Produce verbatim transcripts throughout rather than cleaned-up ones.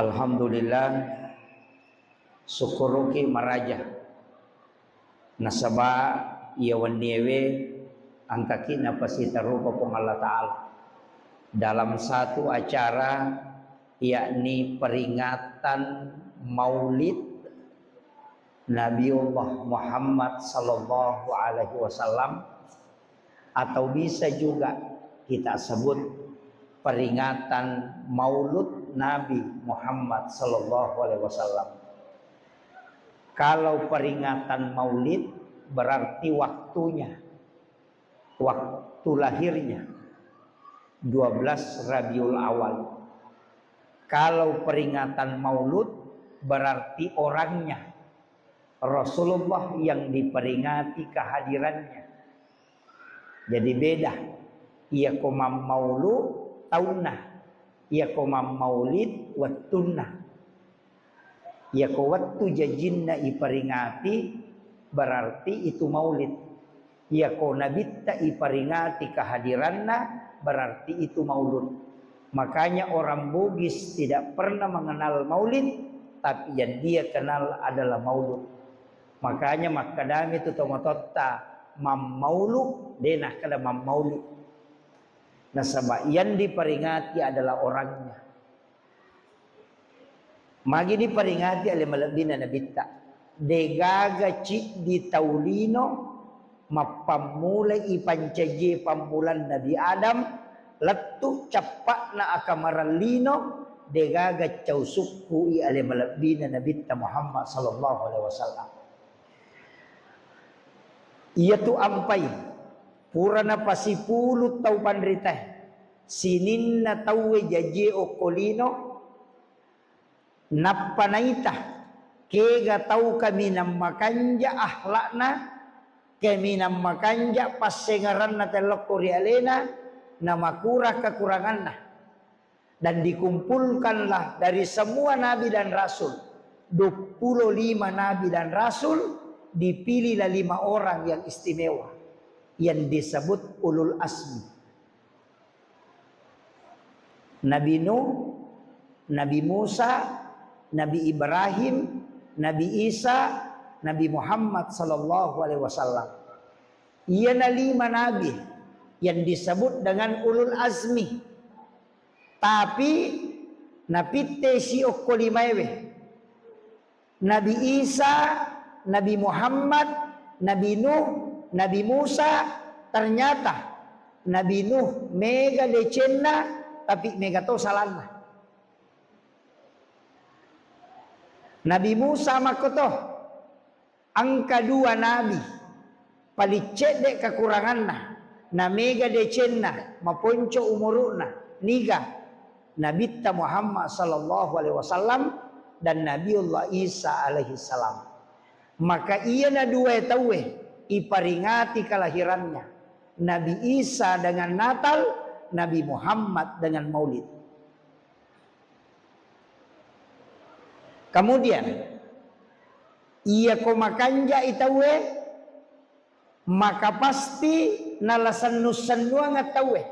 Alhamdulillah, sukkuruki maraja. Nasaba iya wenniewe engkaki napasitarupa Puang Allah Ta'ala dalam satu acara, yakni peringatan Maulid Nabiullah Muhammad sallallahu alaihi wasallam, atau bisa juga kita sebut peringatan Maulud Nabi Muhammad sallallahu alaihi wasallam. Kalau peringatan Maulid, berarti waktunya, waktu lahirnya, dua belas Rabiul Awal. Kalau peringatan Maulud, berarti orangnya, Rasulullah yang diperingati kehadirannya. Jadi beda. Iyako mammaulu taunna, iyako mammaulid wettunna. Iyako wettu jajinna iperingati, berarti itu maulid. Iyako nabitta iperingati kehadiranna, berarti itu maulud. Makanya orang Bugis tidak pernah mengenal maulid, tapi yang dia kenal adalah maulud. Makanya makkedami tu tomatotta, mammaulu, de nakkeda mammaulid. Nasaba yang diperingati adalah orangnya. Magi diperingati ale malebbina nabitta? Degaga ciddi tau lino mappammulai ipancajie pammulang Nabi Adam, lettu cappa'na akamarang lino, degaga cau sukkui ale malebbina nabitta Muhammad sallallahu alaihi wasallam. Iyatu ampai, pura napasipulu tau panritae, sininna tauwe jajie okko lino, nappa naita, kega tau kaminang makanja akhlakna, kaminang makanja passengeranna tellokko ri alena, namakurang kekuranganna. Dan dikumpulkanlah dari semua nabi dan rasul, dua puluh lima nabi dan rasul, dipilihlah lima orang yang istimewa, yang disebut ulul azmi. Nabi Nuh, Nabi Musa, Nabi Ibrahim, Nabi Isa, Nabi Muhammad sallallahu alaihi wasallam. Iyana lima nabi yang disebut dengan ulul azmi. Tapi napittesi okko limaewe. Nabi Isa, Nabi Muhammad, Nabi Nuh, Nabi Musa, ternyata Nabi Nuh mega decenna, tapi mega to salanna. Nabi Musa makkoto, engka dua nabi, paling cedde kekuranganna, na mega decenna, maponco umuru'na, niga? Nabitta Muhammad sallallahu alaihi wasallam dan Nabiullah Isa alaihi salam. Maka iyana dua tauwe iparingati kelahirannya. Nabi Isa dengan Natal, Nabi Muhammad dengan Maulid. Kemudian, iyako makanjai tauwe, maka pasti nalasennu-sennuangeng tauwe.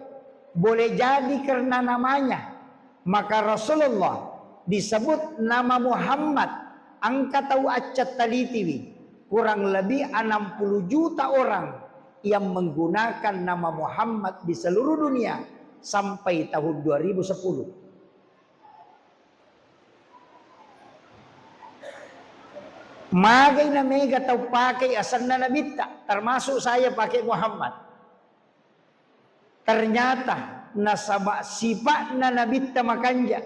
Boleh jadi karena namanya, maka Rasulullah disebut nama Muhammad, engka tau accattalitiwi, kurang lebih enam puluh juta orang yang menggunakan nama Muhammad di seluruh dunia sampai tahun dua ribu sepuluh. Magai na mega tau pakai asenna nabitta, termasuk saya pakai Muhammad. Ternyata nasaba sipa'na nabitta makanja,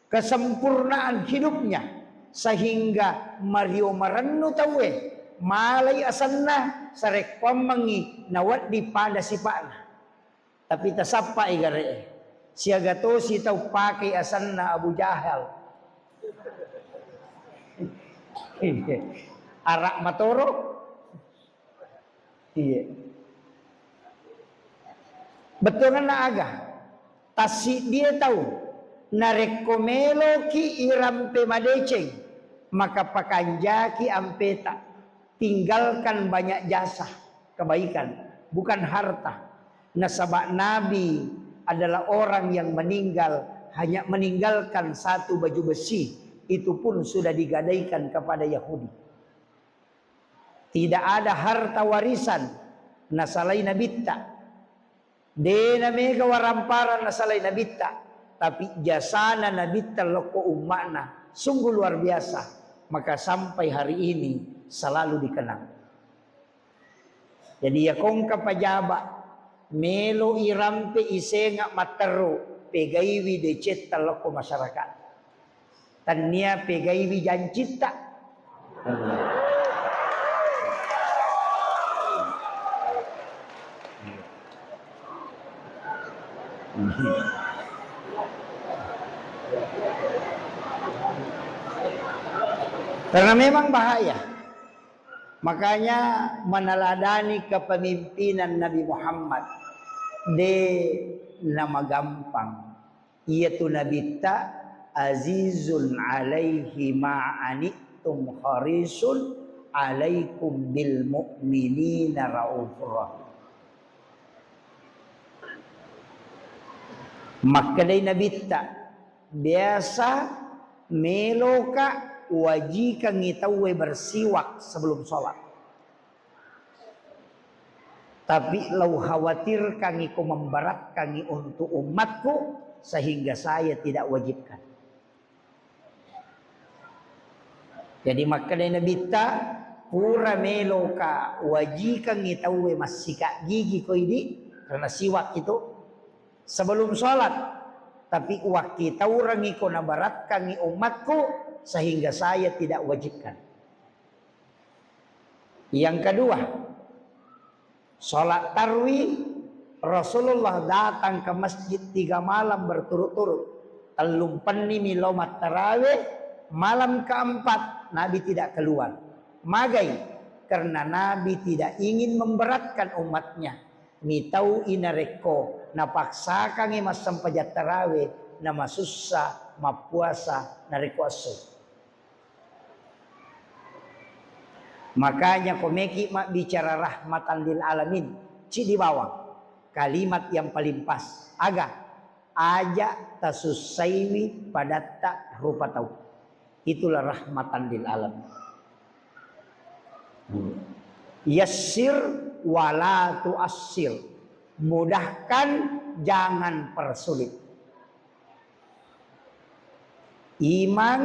kesempurnaan hidupnya, sehingga mario marennu tauwe malai asenna sarekkoammengngi nawedding pada sipa'na. Tapi tasappai gare'e. Siaga tosi tau pakai asenna Abu Jahal. Arak matoro. Iya. Bettuanna aga? Tassiddie tau narekko meloki irampe madeceng, maka pakanjaki ampeta. Tinggalkan banyak jasa kebaikan, bukan harta. Nasaba Nabi adalah orang yang meninggal hanya meninggalkan satu baju besi, itu pun sudah digadaikan kepada Yahudi. Tidak ada harta warisan nasalai Nabitta. De namega waramparang nasalai Nabitta, tapi jasana Nabitta lokko umma'na sungguh luar biasa, maka sampai hari ini selalu dikenang. Jadi, iya kongka pajaba, melo irampe isenga matteru, pegaiwi decetta lokko masyarakat. Tannia pegaiwi jancitta. Karena memang bahaya. Makanya, meneladani kepemimpinan Nabi Muhammad, de namagampang. Iyatu Nabitta, azizun alaihi ma anittum harisun alaikum bil mu'minina raufur rahim. Makkedai Nabitta, biasa meloka wajikangngi tauwe bersiwak sebelum sholat. Tapi lau khawatirkangngi ko memberatkangngi untuk umatku, sehingga saya tidak wajibkan. Jadi makkedai Nabitta, pura meloka wajikangngi tauwe massikat gigi ko idi, karena siwak itu, sebelum sholat. Tapi wakkitaurangngi ko naberatkangngi umatku, sehingga saya tidak wajibkan. Yang kedua, sholat tarwi, Rasulullah datang ke masjid tiga malam berturut-turut. Tellumpennimi lao mattarawe, malam keempat Nabi tidak keluar. Magai? Karena Nabi tidak ingin memberatkan umatnya. Mitau inarekko napaksakangngi massempajang tarawe, namasussa mappuasa narekko esso. Makanya ko meki mabbicara rahmatan lil alamin, cidi bawang kalimat yang paling pas. Aga? Aja tasussaiwi padatta rupa tau. Itulah rahmatan lil alamin. Yassir wala tuassir. Mudahkan, jangan persulit. Imang,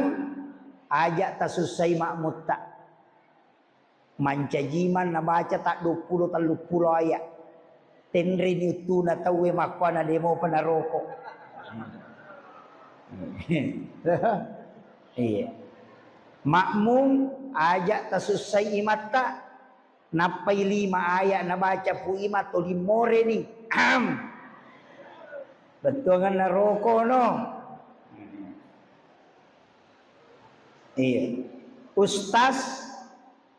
aja tasussai makmutta. Mancaji imang nabaca tadduappulo telluppulo ayat. Tenreni uttuna tauwe makkuana de mopa naroko. Iya. Makmum, aja tasussai imatta. Nappai lima ayat nabaca pu imang, toli moreni. Ahem. Bettuanganna roko no. Iya. Ustaz,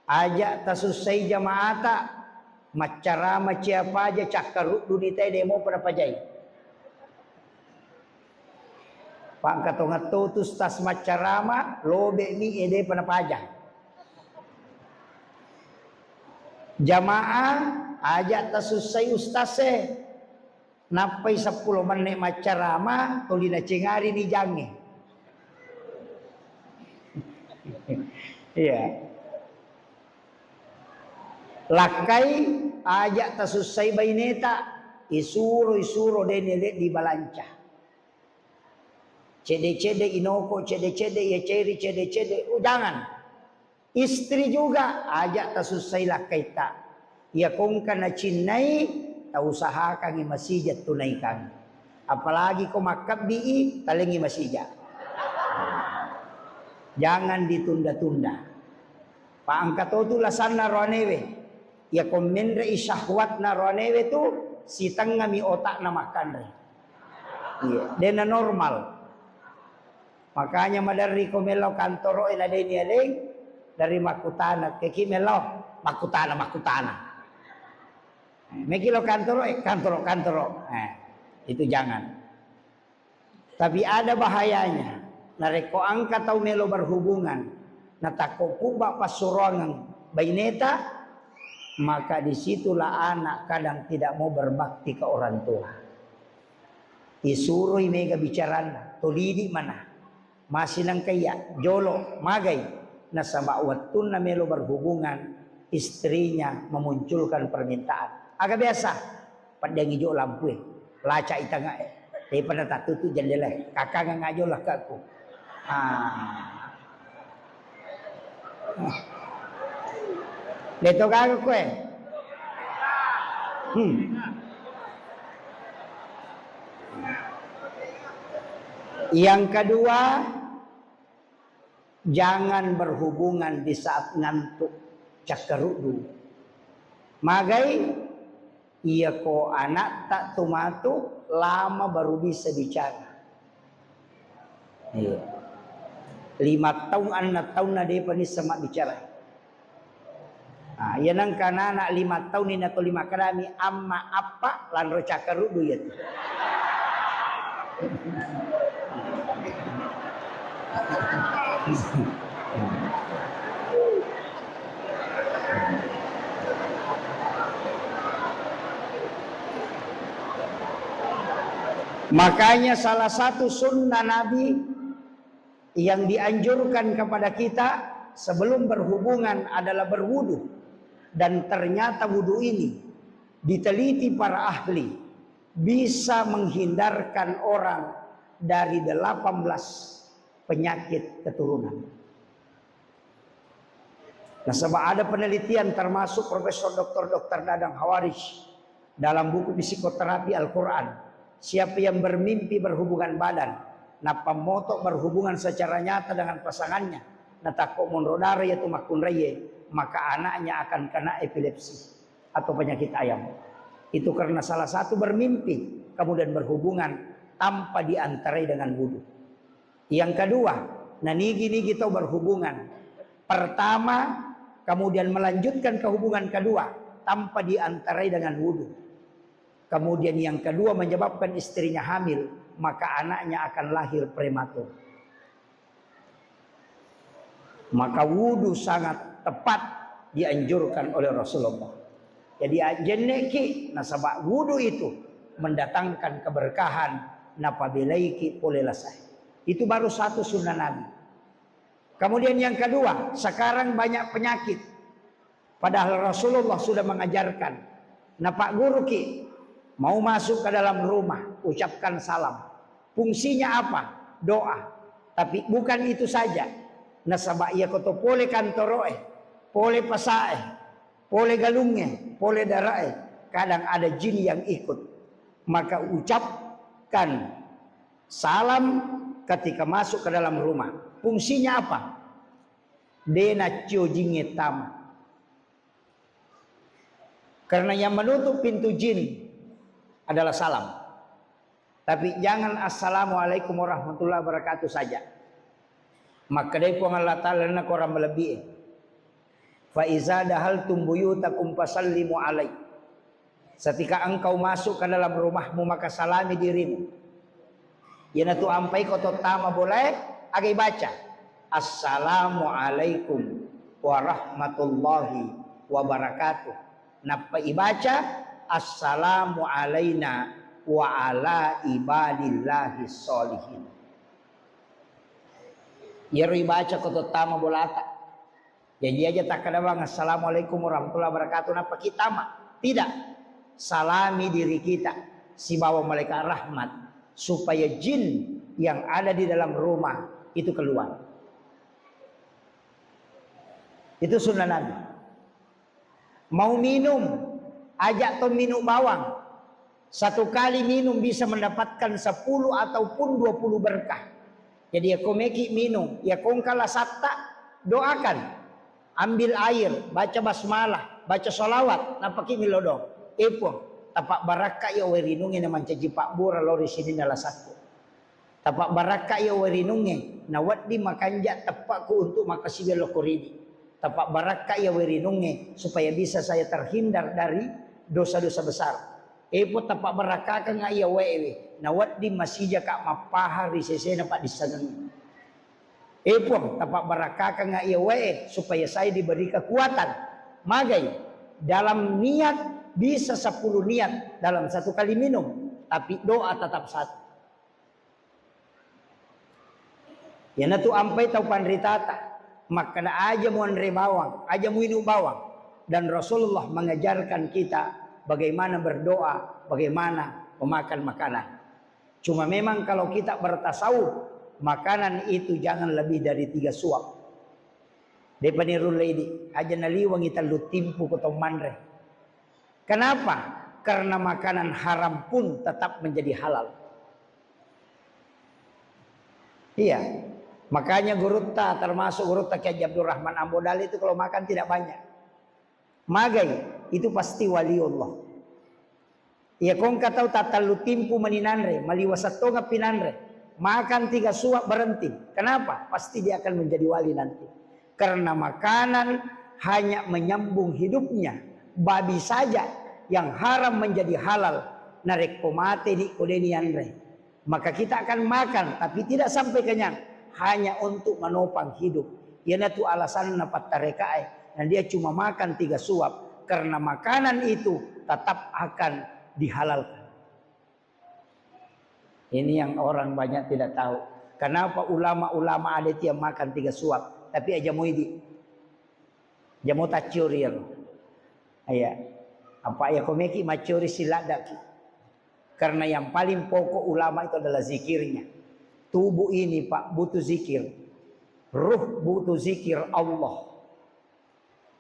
aja tasussai jamaata, maccarama ciapa aja, cakkarudduni tae de mopa napajai. Pangka tongatto tu ustaz maccarama, lobe'mi e depa napaja. Jamaah, aja tasussai ustaz e. Nappai seppulo menne maccarama, toli nacengarini jangnge. Iya. Lakkai, aja tasussai baineta, isuro, isuro deni leddi balanca. Cede-cede inoko, cede-cede iya ceri, cede-cede, oh, jangan. Istri juga, aja tasussai lakkaitta. Iya kongka nacinnai, tausahakangngi masija tunaikan. Apalagi ko makkabbii, talengngi masija. Jangan ditunda-tunda. Pa engka to tu lasanna roanewe. Iya ko menre'i syahwatna roanewe tu, sitengngami otakna makkanre. Iya, dena normal. Makanya maderri ko mellau kantoro e na deni aleng, dari makkutana, keki mellau, makkutana, makkutana. Meki lo kantoro e, kantoro, kantoro. Eh, itu jangan. Tapi ada bahayanya. Narekko engka tau melo berhubungan, natakko pubba passuroangeng baineta, maka disitulah anak kadang tidak mau berbakti ke orang tua. Isuroi mega bicaranna. Tolidi mana. Masih nangkaiya, jolo, magai. Nasaba wettunna melo berhubungan, istrinya memunculkan permintaan. Aga biasa? Peddangi jo lampue, laca i tangae. Tapi pernah tatutu jendela, kakang ngajo lakkaku. Ah. Deto gaga koe. Hmm. Yang kedua, jangan berhubungan di saat ngantuk, cakkaruddu. Magai, iya ko anakta tu matu lama baru bisa bicara. Iya. Lima tahun, enam tahun na depa nissa mabbicara. Ah, iya nengka anak lima tahun ini atau lima kadami, amma, appa, lanro cakkaruddu iya tu. Makanya salah satu sunnah Nabi yang dianjurkan kepada kita sebelum berhubungan adalah berwudu. Dan ternyata wudu ini diteliti para ahli bisa menghindarkan orang dari delapan belas penyakit keturunan. Nasaba ada penelitian termasuk Profesor Doktor Doktor Dadang Hawarij dalam buku Psikoterapi Al-Quran, siapa yang bermimpi berhubungan badan, nappa moto berhubungan secara nyata dengan pasangannya, natakko monro dara yatu makkunraie, maka anaknya akan kena epilepsi atau penyakit ayam. Itu karena salah satu bermimpi, kemudian berhubungan tanpa diantarai dengan wudu. Yang kedua, nanigi-nigi tau berhubungan. Pertama, kemudian melanjutkan ke hubungan kedua tanpa diantarai dengan wudu. Kemudian yang kedua menyebabkan istrinya hamil, maka anaknya akan lahir prematur. Maka wudu sangat tepat dianjurkan oleh Rasulullah. Jadi ajenneki nasaba wudu itu mendatangkan keberkahan, napabelaiki pole lasai. Itu baru satu sunnah Nabi. Kemudian yang kedua, sekarang banyak penyakit. Padahal Rasulullah sudah mengajarkan. Napagguruki, mau masuk ke dalam rumah, ucapkan salam. Fungsinya apa? Doa. Tapi bukan itu saja. Nasaba iya koto pole kantoroe, pole pasae, pole galungnge, pole darae, kadang ada jin yang ikut. Maka ucapkan salam ketika masuk ke dalam rumah. Fungsinya apa? De naccio jingnge tama. Karena yang menutup pintu jin adalah salam. Tapi jangan assalamualaikum warahmatullahi wabarakatuh saja. Makkedai Puang Allah Ta'ala na korang malebbi'e. Fa iza dahaltum buyutakum fasallimu alai. Setika engkau masuk ke dalam rumahmu, maka salami dirimu. Iyanatu ampai ko tottama bolae, aga ibaca? Assalamualaikum warahmatullahi wabarakatuh. Nappa ibaca, assalamu alaina wa ala ibadillahi sholihin. Iyaro ibaca ko tottama bolata. Jadi aja takkeda bang, "Assalamualaikum warahmatullahi wabarakatuh," nappa kita tama. Tidak. Salami diri kita sibawa malaikat rahmat, supaya jin yang ada di dalam rumah itu keluar. Itu sunnah Nabi. Mau minum, ajak to minum bawang. Satu kali minum bisa mendapatkan sepuluh ataupun dua puluh berkah. Jadi, ya ko meki minum, ya ko engka lasatta, doakan. Ambil air, baca basmalah, baca sholawat, nappaki milodong. Eh, Puang, tapak barakka ya wae rinunge na mancaji pabbura lao ri sininna lasakku. Tapak barakka iya wae rinungnge, na wedding makanja teppakku untuk makkasiwiang lokko ridi. Tapak barakka iya wae rinungnge supaya bisa saya terhindar dari dosa-dosa besar. Eh, Puang, tapak barakkakengnga iya wae we, na wedding masijaka mappaha ri sesena paddissengengnge. Eh, Puang, tapak barakkakengnga iya wae supaya saya diberi kekuatan. Magai, dalam niat bisa sepuluh niat dalam satu kali minum, tapi doa tetap satu. Iyanatu ampai tau panritata, makkeda, "Aja muanre bawang, aja muinung bawang." Dan Rasulullah mengajarkan kita bagaimana berdoa, bagaimana memakan makanan. Cuma memang kalau kita bertasawuf, makanan itu jangan lebih dari tiga suap. Depa nirullei di, aja naliwangi tellu timpu ko to manre. Kenapa? Karena makanan haram pun tetap menjadi halal. Iya. Makanya gurutta, termasuk gurutta Kiai Haji Abdurrahman Ambo Dale itu kalau makan tidak banyak. Magai, itu pasti waliullah. Iya, ko engka tau tattellu timpu mani nanre, maliwa settonga pinanre, makan tiga suap berhenti. Kenapa? Pasti dia akan menjadi wali nanti. Karena makanan hanya menyambung hidupnya. Babi saja yang haram menjadi halal. Narekko mate di ko deni anre. Maka kita akan makan, tapi tidak sampai kenyang, hanya untuk menopang hidup. Iyanatu alasanna pattarekae, dan dia cuma makan tiga suap, karena makanan itu tetap akan dihalalkan. Ini yang orang banyak tidak tahu. Kenapa ulama-ulama ada itu yang makan tiga suap, tapi aja muidi. Jamo tacciori iyaro. Iya. Apa ya komeki macciori siladdaki. Karena yang paling pokok ulama itu adalah zikirnya. Tubuh ini, Pak, butuh zikir. Ruh butuh zikir Allah.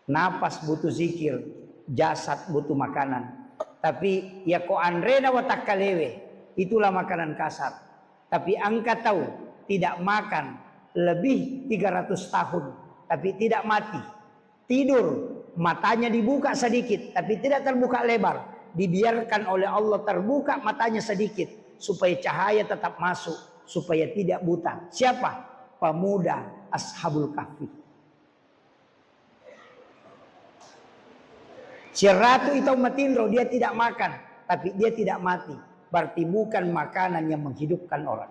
Napas butuh zikir, jasad butuh makanan. Tapi ya ko anrena watakkalewe, itulah makanan kasar. Tapi engka tau tidak makan lebih tiga ratus tahun, tapi tidak mati. Tidur, matanya dibuka sedikit, tapi tidak terbuka lebar. Dibiarkan oleh Allah terbuka matanya sedikit, supaya cahaya tetap masuk, supaya tidak buta. Siapa? Pemuda Ashabul Kahfi. Siratu itu matinro, dia tidak makan, tapi dia tidak mati. Berarti bukan makanan yang menghidupkan orang.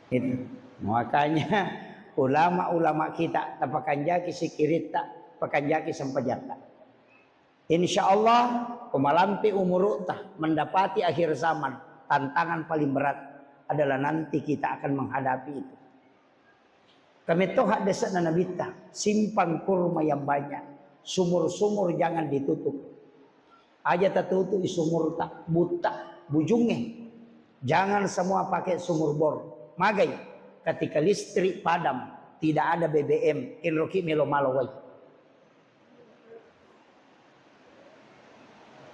Itu. Makanya ulama-ulama kita tapakanjaki sikiritta, pakanjaki sempajatta. Insya Allah, ko malampe umurutta mendapati akhir zaman, tantangan paling berat adalah nanti kita akan menghadapi itu. Kametto haddese'na Nabitta, simpang kurma yang banyak, sumur-sumur jangan ditutup. Aja tatutu'i sumurta, butta, bujungnge. Jangan semua pakai sumur bor. Magai, ketika listrik padam, tidak ada B B M, kenroki melo malo wai.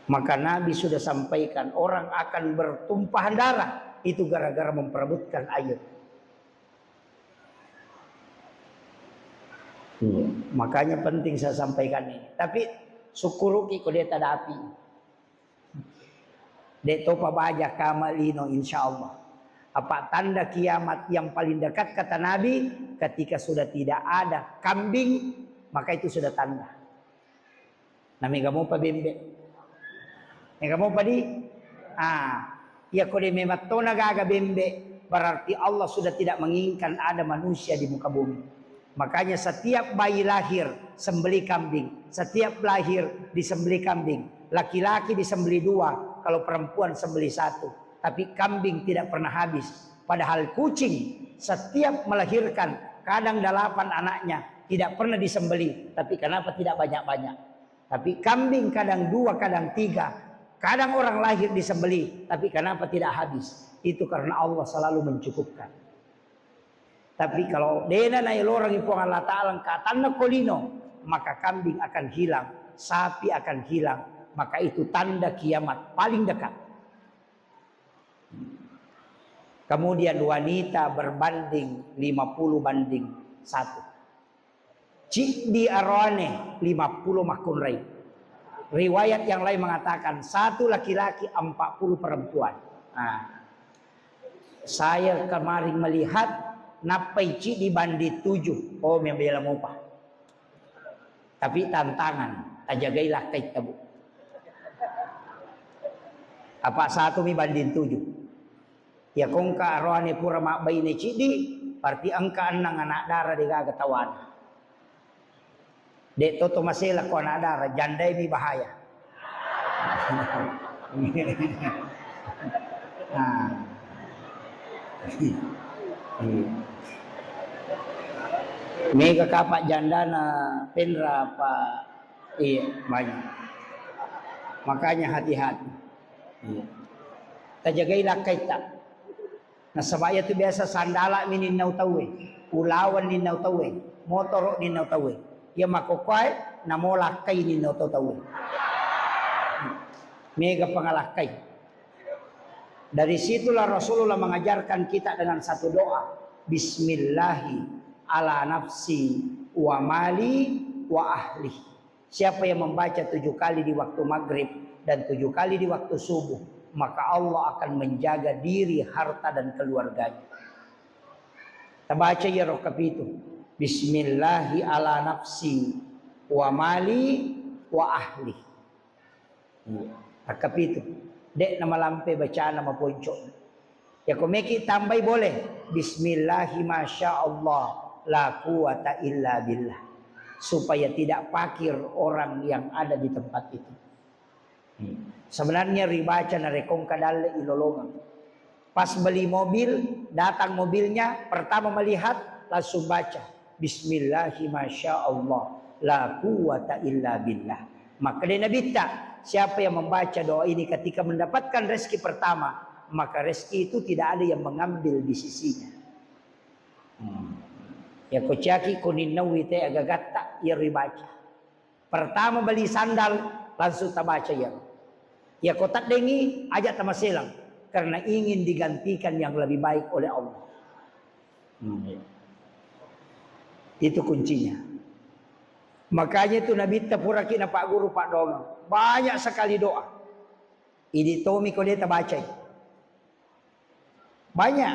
Maka Nabi sudah sampaikan, orang akan bertumpahan darah, itu gara-gara memperebutkan air. Iya, makanya penting saya sampaikan ini. Tapi syukuruki ko dia tadapi. Dek topa baja kama lino, insya Allah. Apa tanda kiamat yang paling dekat kata Nabi, ketika sudah tidak ada kambing, maka itu sudah tanda. Na mega mopa bembe. Mega mopa di? Ah, iya ko de memang tona gaga bembe, berarti Allah sudah tidak menginginkan ada manusia di muka bumi. Makanya setiap bayi lahir sembeli kambing, setiap lahir disembeli kambing, laki-laki disembeli dua, kalau perempuan sembeli satu. Tapi kambing tidak pernah habis. Padahal kucing setiap melahirkan kadang delapan anaknya tidak pernah disembeli. Tapi kenapa tidak banyak-banyak? Tapi kambing kadang dua, kadang tiga, kadang orang lahir disembeli, tapi kenapa tidak habis? Itu karena Allah selalu mencukupkan. Tapi kalau dena naelorangi Puang Allah Ta'ala engka tanna ko lino, maka kambing akan hilang, sapi akan hilang, maka itu tanda kiamat paling dekat. Kemudian wanita berbanding lima puluh banding satu. Ciddi aroane lima puluh makkunrai. Riwayat yang lain mengatakan satu laki-laki, empat puluh perempuan. Nah, saya kemarin melihat nappai ciddi banding tujuh. Oh, membela mopa. Tapi tantangan, tajagai lakkaitta, Bu. Apa satu mi banding tujuh. Ya ko engka aroane pura mabbaine ciddi, berarti engka enneng anak dara degaga tawana. Dek toto masela ko anak dara, jandai mi bahaya. Nah. Iya. Mega kapa jandana penra apa? Iya, banyak. Makanya hati-hati. Iya. Tajagai lakkaitta. Nasaba iyatu biasa sandala mi ninnau tauwe, ulawan ninnau tauwe, motoro ninnau tauwe. Iya makkokkoe namo lakkai ninnau to tauwe. Mega pangalakkai. Dari situlah Rasulullah mengajarkan kita dengan satu doa, "Bismillahi ala nafsi wa mali wa ahli." Siapa yang membaca tujuh kali di waktu maghrib dan tujuh kali di waktu subuh, maka Allah akan menjaga diri, harta, dan keluarganya. Tabaca iyaro kapitu, "Bismillahi ala nafsi wa mali wa ahli." Iya. Akkapitu. De'na malampe bacana maponco. Yako meki tambai boleh. Bismillahi masya Allah la quwata illa billah. Supaya tidak fakir orang yang ada di tempat itu. Hmm. Sebenarnya ribaca narekong kadalle ilolongang. Pas beli mobil, datang mobilnya, pertama melihat, langsung baca, "Bismillahi masya Allah, la quwata illa billah." Maka dia Nabitta, siapa yang membaca doa ini ketika mendapatkan rezeki pertama, maka rezeki itu tidak ada yang mengambil di sisinya. Hmm. Ya kociaki koninnawi te agagatta, ya ribaca. Pertama beli sandal, langsung tabaca iya. Yako taddengi, aja tamaselang, karena ingin digantikan yang lebih baik oleh Allah. Hmm, iya. Itu kuncinya. Makanya itu Nabitta puraki na Pak Guru, Pak Dongeng. Banyak sekali doa. Idi tomi ko de tabacai. Banyak.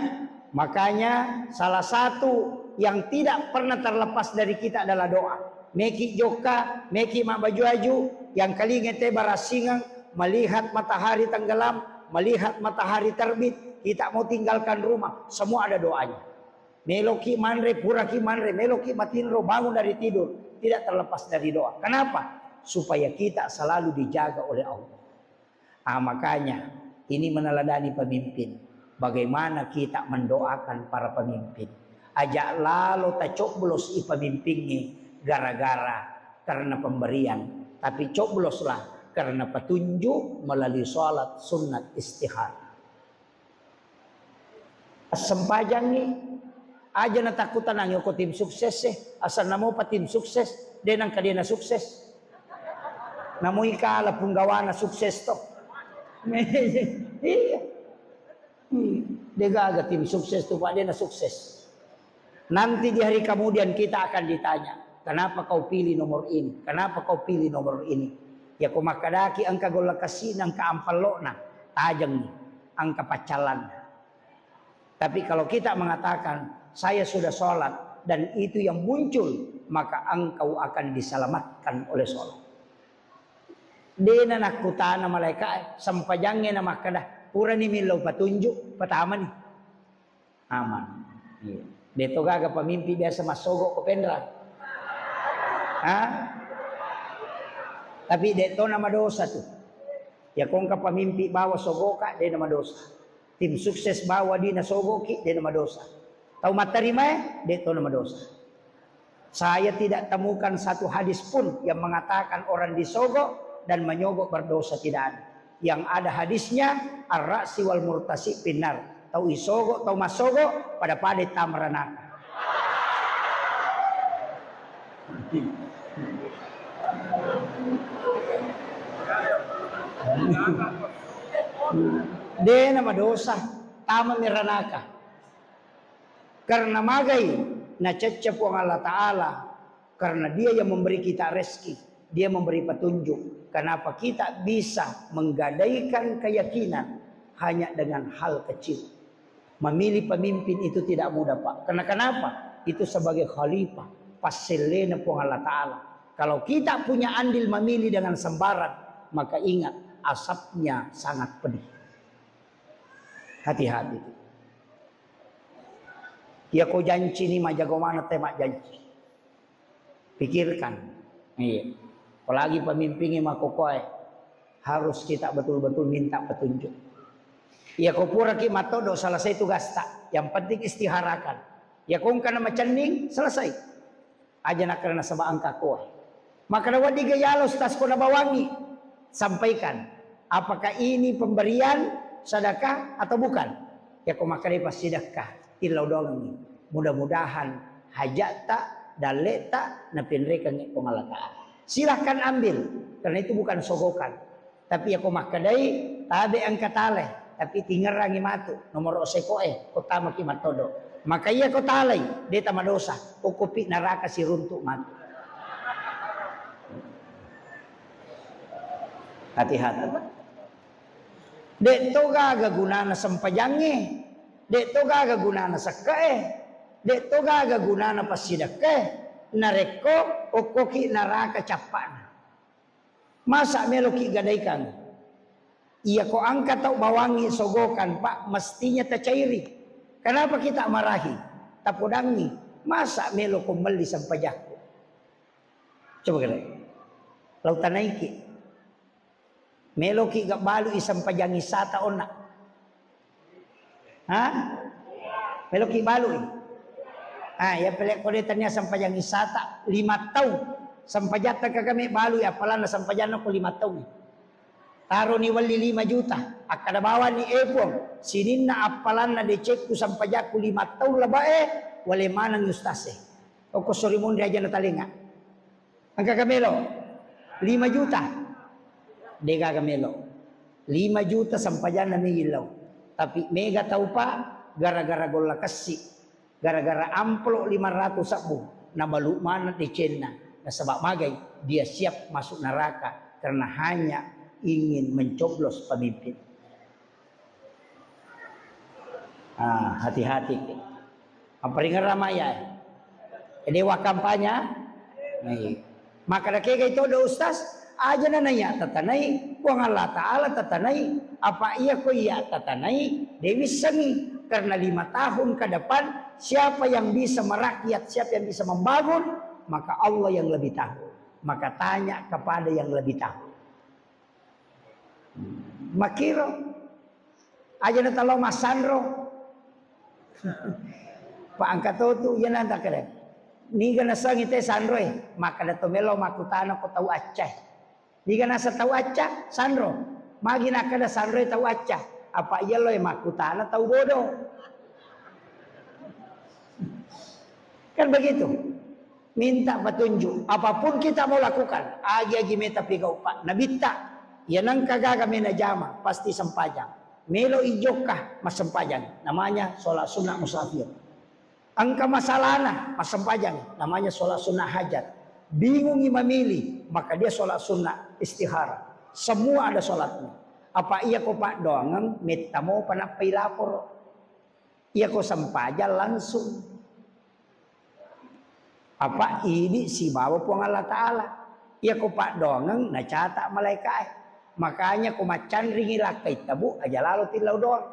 Makanya salah satu yang tidak pernah terlepas dari kita adalah doa. Meki jokka, meki mabbaju-aju, yang kalinga te barasingeng, melihat matahari tenggelam, melihat matahari terbit, kita mau tinggalkan rumah, semua ada doanya. Meloki manre, puraki manre, meloki matinro, bangun dari tidur, tidak terlepas dari doa. Kenapa? Supaya kita selalu dijaga oleh Allah. Ah, makanya ini meneladani pemimpin. Bagaimana kita mendoakan para pemimpin? Aja lalo tacoblos i pemimpinnya gara-gara karena pemberian, tapi cobloslah karena petunjuk melalui sholat sunat istihar. Assempajangngi, aja natakkutanangi ko tim sukses e, asal namopa tim sukses, de nangka de na sukses. Namoi kala punggawana sukses to. Iya. Hmm. De gaga tim sukses tu, Pak, de na sukses. Nanti di hari kemudian kita akan ditanya, "Kenapa kau pilih nomor ini? Kenapa kau pilih nomor ini?" Ya ko makkadaki engka golla kasina, engka ampallona, tajeng, engka paccallanna. Tapi kalau kita mengatakan, "Saya sudah sholat," dan itu yang muncul, maka engkau akan diselamatkan oleh sholat. Dena nakkutana malaika, sempajangnge na makkada, "Purani millau patunjuk, patamani." Aman. Iya. Deto gaga pamimpi biasa massogo ko penra. Ha? Tapi detto na madosa tu. Ya kongka pamimpi bawa sogoka, de na madosa. Tim sukses bawa dina sogoki, de na madosa. Tau mattarimae, de to na madosa. Saya tidak temukan satu hadis pun yang mengatakan orang disogok dan menyogok berdosa, tidak ada. Yang ada hadisnya, ar-ra'si wal murtasi finnar. Tau isogok, tau masogok, pada-pada tama ranaka. De na madosa, tama mi ranaka. Karena magai nacecce Puang Allah Ta'ala, karena Dia yang memberi kita rezeki, Dia memberi petunjuk. Kenapa kita bisa menggadaikan keyakinan hanya dengan hal kecil? Memilih pemimpin itu tidak mudah, Pak. Karena kenapa? Itu sebagai khalifah, passellena Puang Allah Ta'ala. Kalau kita punya andil memilih dengan sembarang, maka ingat, asapnya sangat pedih. Hati-hati. Iya ko janci ni majago maneng te majjanci. Pikirkan. Iya. Apalagi pemimpinnya makokoe, harus kita betul-betul minta petunjuk. Iya ko puraki mattodo, selesai tugasta. Yang penting istiharakan. Iya ko engka na macenning, selesai. Aja nakkeda nasaba engka koa. Makkeda, "Wedding ga yala Ustaz ko nabawangi?" Sampaikan, apakah ini pemberian sedekah atau bukan? Iya ko makkeda passidekka, tillau doangengngi. Mudah-mudahan hajatta, dalleta napenrekengngi Puang Allah Ta'ala. Silahkan ambil, karena itu bukan sogokan. Tapi iya ko makkedai, tabe engka talai, tapi tingerangi matu nomoro sekoe, ko tamaki mattodo. Maka iya ko talai, de tamadosa, okkopi neraka siruntuk matu. Hati-hati. De to gaga gunana sempajangnge, de to gaga gunana sekke'e, de to gaga gunana passidekkae, narekko okkoki neraka cappa'na. Masa meloki gadaikan? Iya ko engka tau bawangi sogokan, Pak, mestinya tacairi. Kenapa kita marahi? Tapodangi, masa melo ko melli sempajakku? Coba kira. Lau tanaiki. Meloki ga balui sempajang isata onna. Ha? Meloki balui? Ah, iya pele ko de tania sempajang isata lima tau. Sempajatta kagame balui, appalanna sempajanna ko lima tau. Taroni welli lima juta. Akkada bawani, "Eh, Puang, sininna appalanna decekku sempajakku lima tau labae, wale maneng ustase." Okko sori monri aja natalenga. Engka ga melo? Lima juta. De gaga melo. Lima juta sempajanna mei illau. Tapi mega tau, Pak, gara-gara golla kessi, gara-gara amplop lima ratus sebbu, nabalu maneng decenna. Nasaba magai? Dia siap masuk neraka karena hanya ingin mencoblos pemimpin. Ah, hati-hati. Apparingerra maya. Dewa kampanye. Nah, iya. Maka da kegai todo ustaz, aja na naya tatanai, Puang Allah Ta'ala tatanai, apa iya ko iya tatanai, dewi sengi. Karena lima tahun ke depan, siapa yang bisa merakyat, siapa yang bisa membangun, maka Allah yang lebih tahu. Maka tanya kepada yang lebih tahu. Makkiro. Aja na talo massanro. Pa engka to tu, iya na takkeda. Niga nasengi te sanroe, makkeda to melo makkutana ko tau accae. Niga nasa tau acca, sanro. Magi nakkeda sanroe tau acca. Apa iya loe makkutana tau bodoh. Kan begitu. Minta petunjuk. Apapun kita mau lakukan, agi-agi meta pigau, Pak. Nabitta, iya nengka gaga mena jama, pasti sempajang. Melo ijokka, massempajang. Namanya sholat sunnah musafir. Engka masalahna, massempajang. Namanya sholat sunnah hajat. Bingungi memilih, maka dia sholat sunnah istihara. Semua ada sholatnya. Apa iya ko paddoangeng, metta mopa nappai laporo. Iya ko sempajang langsung. Apa idi sibawa Puang Allah Ta'ala. Iya ko paddoangeng nacata malaikae. Makanya ko maccanringi lakkai tabu aja lalo tillau doang.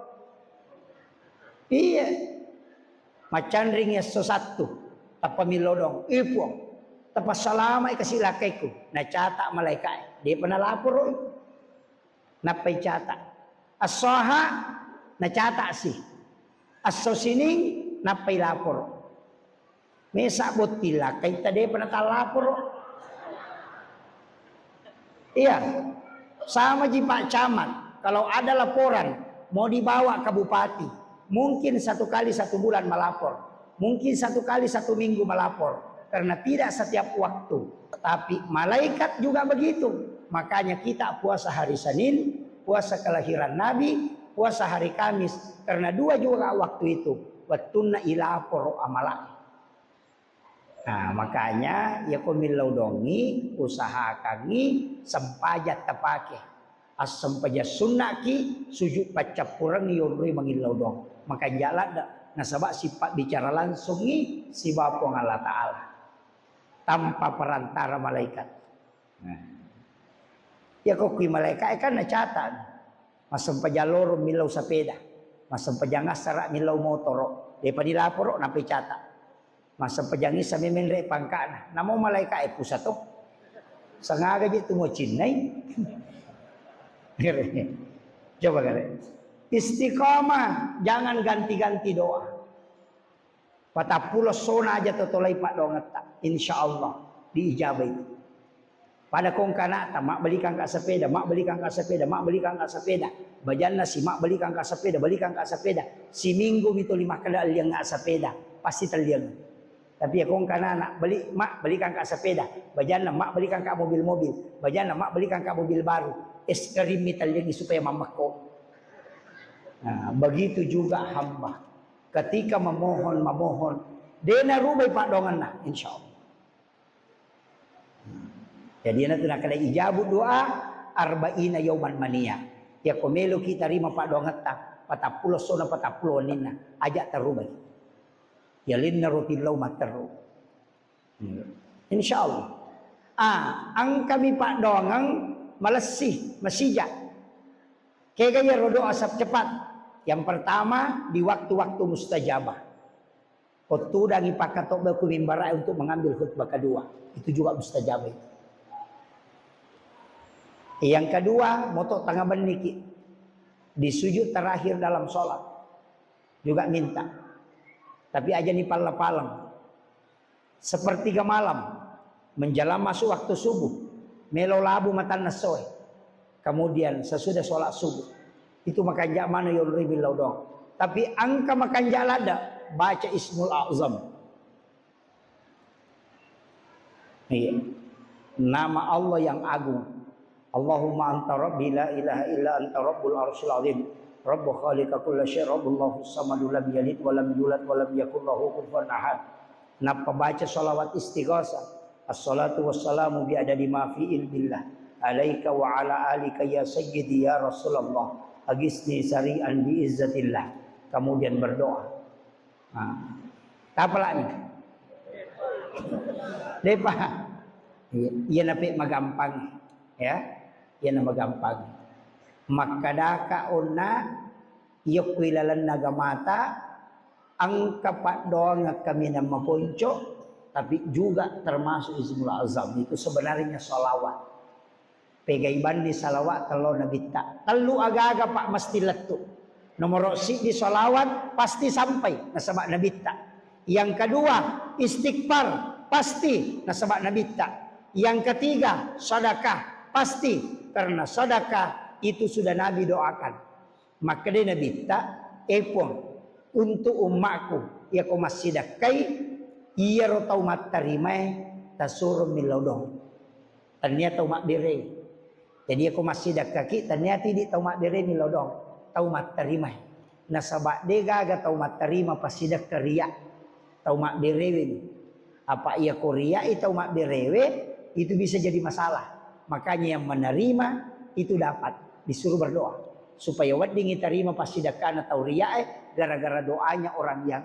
Iya. Maccanringi esso sattu, tappa millau doang. Eh Puang, tapassalamai kasi lakkaiku. Nacata malaikae. Depa nalaporoi. Nappai cata. Assoha nacata si. Asso sining nappai laporo. Mesa botting lakkai tadepa natallaporo. Iya. Sama ji Pak Camat. Kalau ada laporan mau dibawa ke bupati, mungkin satu kali satu bulan melapor. Mungkin satu kali satu minggu melapor, karena tidak setiap waktu. Tapi malaikat juga begitu. Makanya kita puasa hari Senin, puasa kelahiran Nabi, puasa hari Kamis, karena dua juga waktu itu. Wettunna ilaporo amalae. Nah, makanya, iya ko millau dongi, usahakangi sempajang tapake. Assempajang sunnaki, sujud paccappurengngi yonroi mangillau doang. Makanja ladde, nasaba sipabbicara langsungngi sibawa Puang Allah Ta'ala tanpa perantara malaikat. Nah. Iya ko kui malaikae kan nacata. Massempajang loro millau sapeda. Massempajang assara millau motoro. Depa dilaporo, nappa icata. Massempajang isa memenre pangkana. Namo malaikae pusato. Sengaga je tu mau cinnai. Coba kare. Istiqamah, jangan ganti-ganti doa. Patappulo sona aja totolai paddoangetta, insya Allah diijabah itu. Pada kongkanata, mabbelikan ka sepeda, mabbelikan ka sepeda, mabbelikan ka sepeda. Bajanna si mabbelikan ka sepeda, belikan ka sepeda. Siminggu mito lima kali liang ka sepeda, pasti telliang. Tapi ya kongkanana, beli, mak, belikan ka sepeda. Bajanna, mak, belikan ka mobil-mobil. Bajanna, mak, belikan ka mobil baru. Es krim mi telliang supaya mammekko. Nah, begitu juga hamba. Ketika memohon, memohon, de narubai paddoangenna, insya Allah. Jadi, iyana tu nakkeda ijabu doa arba'ina yauman mania. Yako meloki tarima paddoangetta, patappulo sona patappulo wenninna, aja tarubai. Yalinna roti lau matteru. Insya Allah. Ah, engkami paddoangeng malessi, masija. Kega iyaro doa sab-, cepat? Yang pertama, di waktu-waktu mustajabah. Ko tudangi pakkatobba ku mimbara'e untuk mengambil khutbah kedua. Itu juga mustajabah itu. Yang kedua, moto tengah benniki. Di sujud terakhir dalam sholat. Juga minta. Tapi aja ni palla-paleng. Sepertiga malam, menjelang masuk waktu subuh, melo labu matanna essoe. Kemudian sesudah sholat subuh, itu makanja mano yonroi billau doang. Tapi engka makanja ladde, baca Ismul A'zam. Iya. Nama Allah yang agung. Allahumma anta rabbi la ilaha illa anta rabbul arsyil azim. Rabbu khaliqa kulla syai, rabbul lahus samadu lam yalid wa lam yulad wa lam yakul lahu kufuwan ahad. Nappa baca salawat istighasah. Assalatu wassalamu bi adadi ma fi ilmillah. Alaika wa ala alika ya sayyidi ya Rasulullah. Agisni sari'an bi izzatillah. Kemudian berdoa. Nah, tapalani. Depa. Iya, iya nape magampang. Ya. Iyana magampang. Makkadaka onna, iya ku ilalenna agamata, engka paddoangeng kaminang maponco, tapi juga termasuk Ismul Azam. Itu sebenarnya salawat. Pegaibanni salawat tello nabitta. Tellu agaga, Pak, mesti lettu. Nomoro siddi salawat pasti sampai nasaba nabitta. Yang kedua, istighfar pasti nasaba nabitta. Yang ketiga, sedekah pasti karena sedekah itu sudah Nabi doakan. Makkeda nabitta, "Eh Puang, untuk ummaku, yako massidakkai, iyaro tau mattarimae tasuro millau dong." Tania tau mabbere. Jadi, yako massidakkaki, tania tidi tau mabbere millau dong, tau mattarima. Nasaba de gaga tau mattarima passidakka ria, tau mabberewe. Apa iya ko ria i tau mabberewe, itu bisa jadi masalah. Makanya yang menerima itu dapat disuruh berdoa supaya weddingi tarima passidakkana tau ria e gara-gara doanya orang yang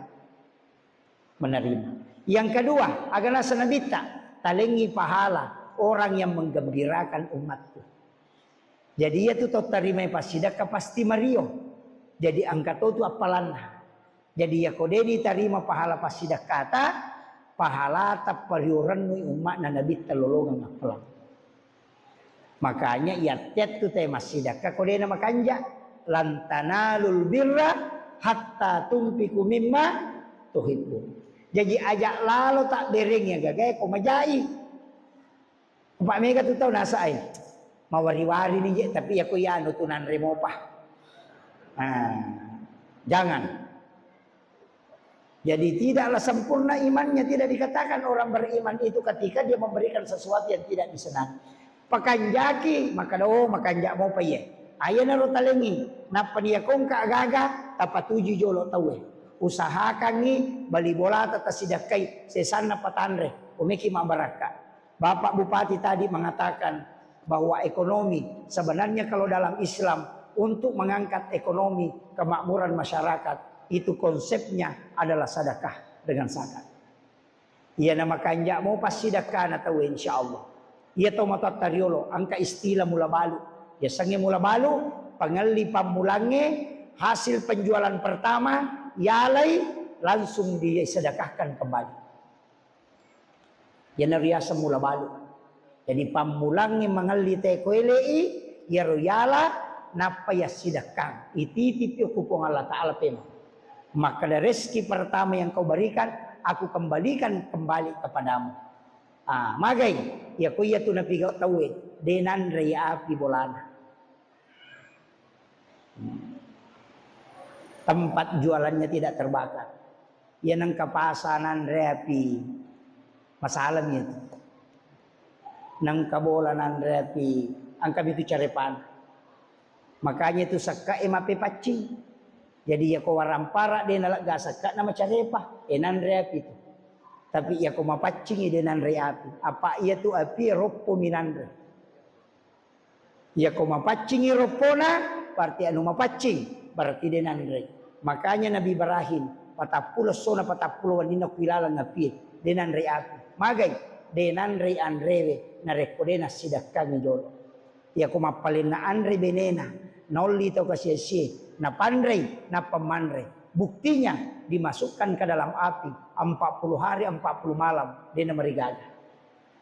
menerima. Yang kedua, aga naseng nabitta, talengi pahala orang yang menggembirakan umatku. Jadi, iya tu tau tarimai passidakka pasti mario. Jadi, engka to tu appalanna. Jadi, iya ko deni tarima pahala passidakkata, pahalata pariorennu umma'na nabitta lolongeng appalang. Makanya, iyattettu te massidakka ko dena makanja, "Lan tanalul birra hatta tunfiqu mimma tuhibbun." Jaji, aja lalo tabbereng iya gagae ko majai. Apa mega tu tau nasai. Mawari-wari ni je, tapi iya ko iyanu tu nanre mopa. Nah, jangan. Jadi, tidaklah sempurna imannya, tidak dikatakan orang beriman itu ketika dia memberikan sesuatu yang tidak disenangi. Pakanjaki, makkeda, "Oh, makanja mopa iye." Ayanaro talengi, nappa nia kongka gaga, tapatuju jolo tauwe. Usahakangi bali bolata tasidakkai, sesanna patanre, umeki mabbarakka. Bapak Bupati tadi mengatakan bahwa ekonomi, sebenarnya kalau dalam Islam, untuk mengangkat ekonomi, kemakmuran masyarakat, itu konsepnya adalah sedekah dengan zakat. Iya na makanja mo passidakkana tau, insya Allah. Iya tau matoatta riolo, engka istilah mula balu. Yasengnge mula balu, pangelli pammulangnge, hasil penjualan pertama, yalai, langsung disedekahkan kembali. Iyana riaseng mula balu. Jadi, pammulangnge mangelli te ko ele'i, iyaro yala, Nappa yassidekkang, ititipi okko Puang Allah Ta'ala pema. Makkeda, "Rezeki pertama yang kau berikan, aku kembalikan kembali kepadamu." Ah, magai, iyako iyatu napigau tauwe, de nanrei api bolana. Tempat jualannya tidak terbakar. Iya nengka pasa nanre api, masalahmi itu. Nengka bola nanre api, engka mitu carepan. Makanya itu sekka e mape paccing. Jadi iyako warampara de nalegga sekka na macarepa, e nanre api itu. Tapi iyako mapaccing e de nanre api. Apa iya tu api roppo minanre. Iyako mapaccingi roppona, berarti anu mapaccing, berarti de nanrei. Makanya Nabi Ibrahim, patappulo essona patappulo wenninna ku ilaleng apie, de nanrei api. Magai, de nanrei anrewe, narekko de nassidekkangi jolo. Iyako mappalenna anre benena, naolli tau kasiasie, napanrei, nappa manre. Buktinya, dimasukkan ke dalam api, empat puluh hari, empat puluh malam, de namarigaga.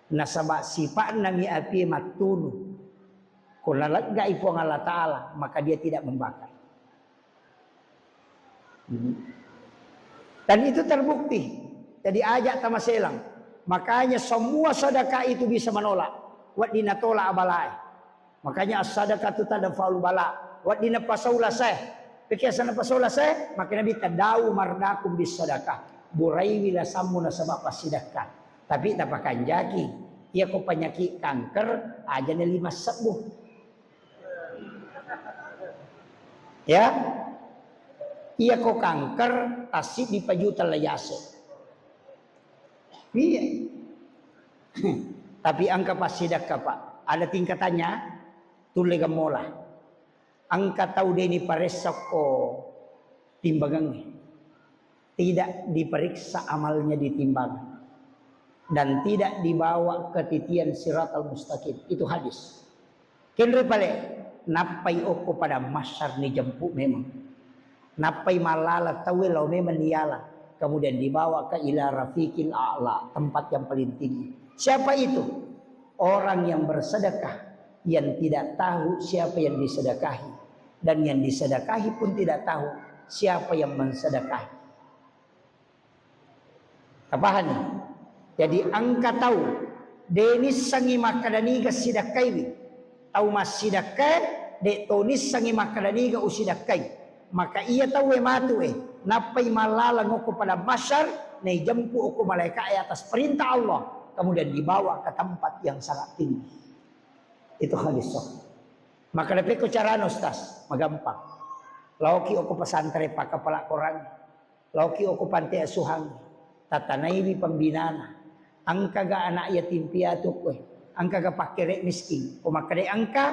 Nasaba sipa'na mi apie mattunu. Ko naleggai Puang Allah Ta'ala, maka dia tidak membakar. Hmm. Dan itu terbukti. Jadi ajak tamaselang. Makanya semua sedekah itu bisa menolak. Wedding natolak abalae. Makanya as-sadaqatu tadfa'ul bala. Wedding napasau lasae. Pekesa napasau lasae, maka Nabi tadau mardakum bis sadaqah. Buraiwi lasammu nasaba passidekka. Tapi tapakanjaki, iyako penyakit kanker, aja na lima sebbu. Ya, iyako kanker, tasibbi pajuta layase. Iya. Tapi engka passidekka, Pak. Ada tingkatannya, tulle gemmola. Engka tau deni paressakko timbangengnge. Tidak diperiksa amalnya di timbangan. Dan tidak dibawa ke titian siratal mustaqim. Itu hadis. Kenre pale, nappai okko padang mahsyar ni jemput memang. Nappai mallala tauwe lao memang niala. Kemudian dibawa ke ila rafiqil a'la, tempat yang paling tinggi. Siapa itu? Orang yang bersedekah, yang tidak tahu siapa yang disedekahi. Dan yang disedekahi pun tidak tahu siapa yang mensedekahi. Tapahani? Jadi engka tau de nissengngi makkeda niga sidekkaiwi. Tau massidekkae de to nissengngi makkeda niga usidekkai. Maka iya tauwe matu e, nappai mallaleng okko padang mahsyar, naijempu okko malaika'e atas perintah Allah, kemudian dibawa ke tempat yang sangat tinggi. Itu hadis sahih. Makkeda pekko carana, Ustaz? Magampang. Laoki okko pesantren pakkapala Korang. Laoki okko panti asuhang, tatanaiwi pembinana. Engkaga anak yatim piatu koe? Engkaga pakkere miskin? Ko makkeda engka,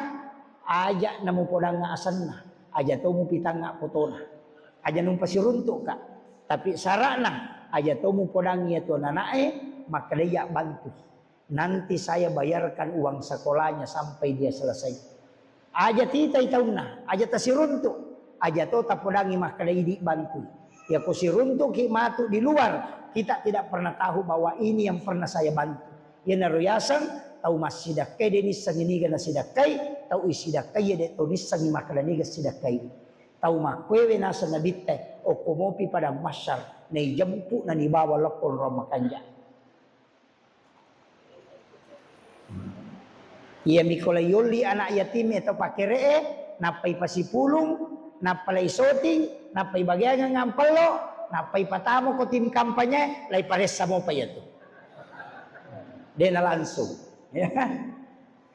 aja namupodangnga asenna, aja to mupitangnga fotona. Aja numpasiruntu'ka. Tapi sara'na, aja to mupodangngi iyatu anana'e, makkeda iya bantu. Nanti saya bayarkan uang sekolahnya sampai dia selesai. Aja titai taunna, aja tasiruntu, aja to tapodangi makkeda idi bantui. Yako siruntuki matu di luar, kita tidak pernah tahu bahwa ini yang pernah saya bantu. Iyanaro yaseng tau massidakkai de nissengi niga nasidakkai, tau isidakkai de to nissengi makkeda niga sidakkai. Tau makkuewe naseng nabitte, okko mopi padang mahsyar, naijempu nanibawa lokko ro makanja. Iyami ko la yolli anak yatim e tau pakkere'e, nappai pasipulung, nappa lai soting, nappai bageangeng ampello, nappai patamo ko tim kampanye, lai paressa mopa iyatu. De'na langsung. Ya kan?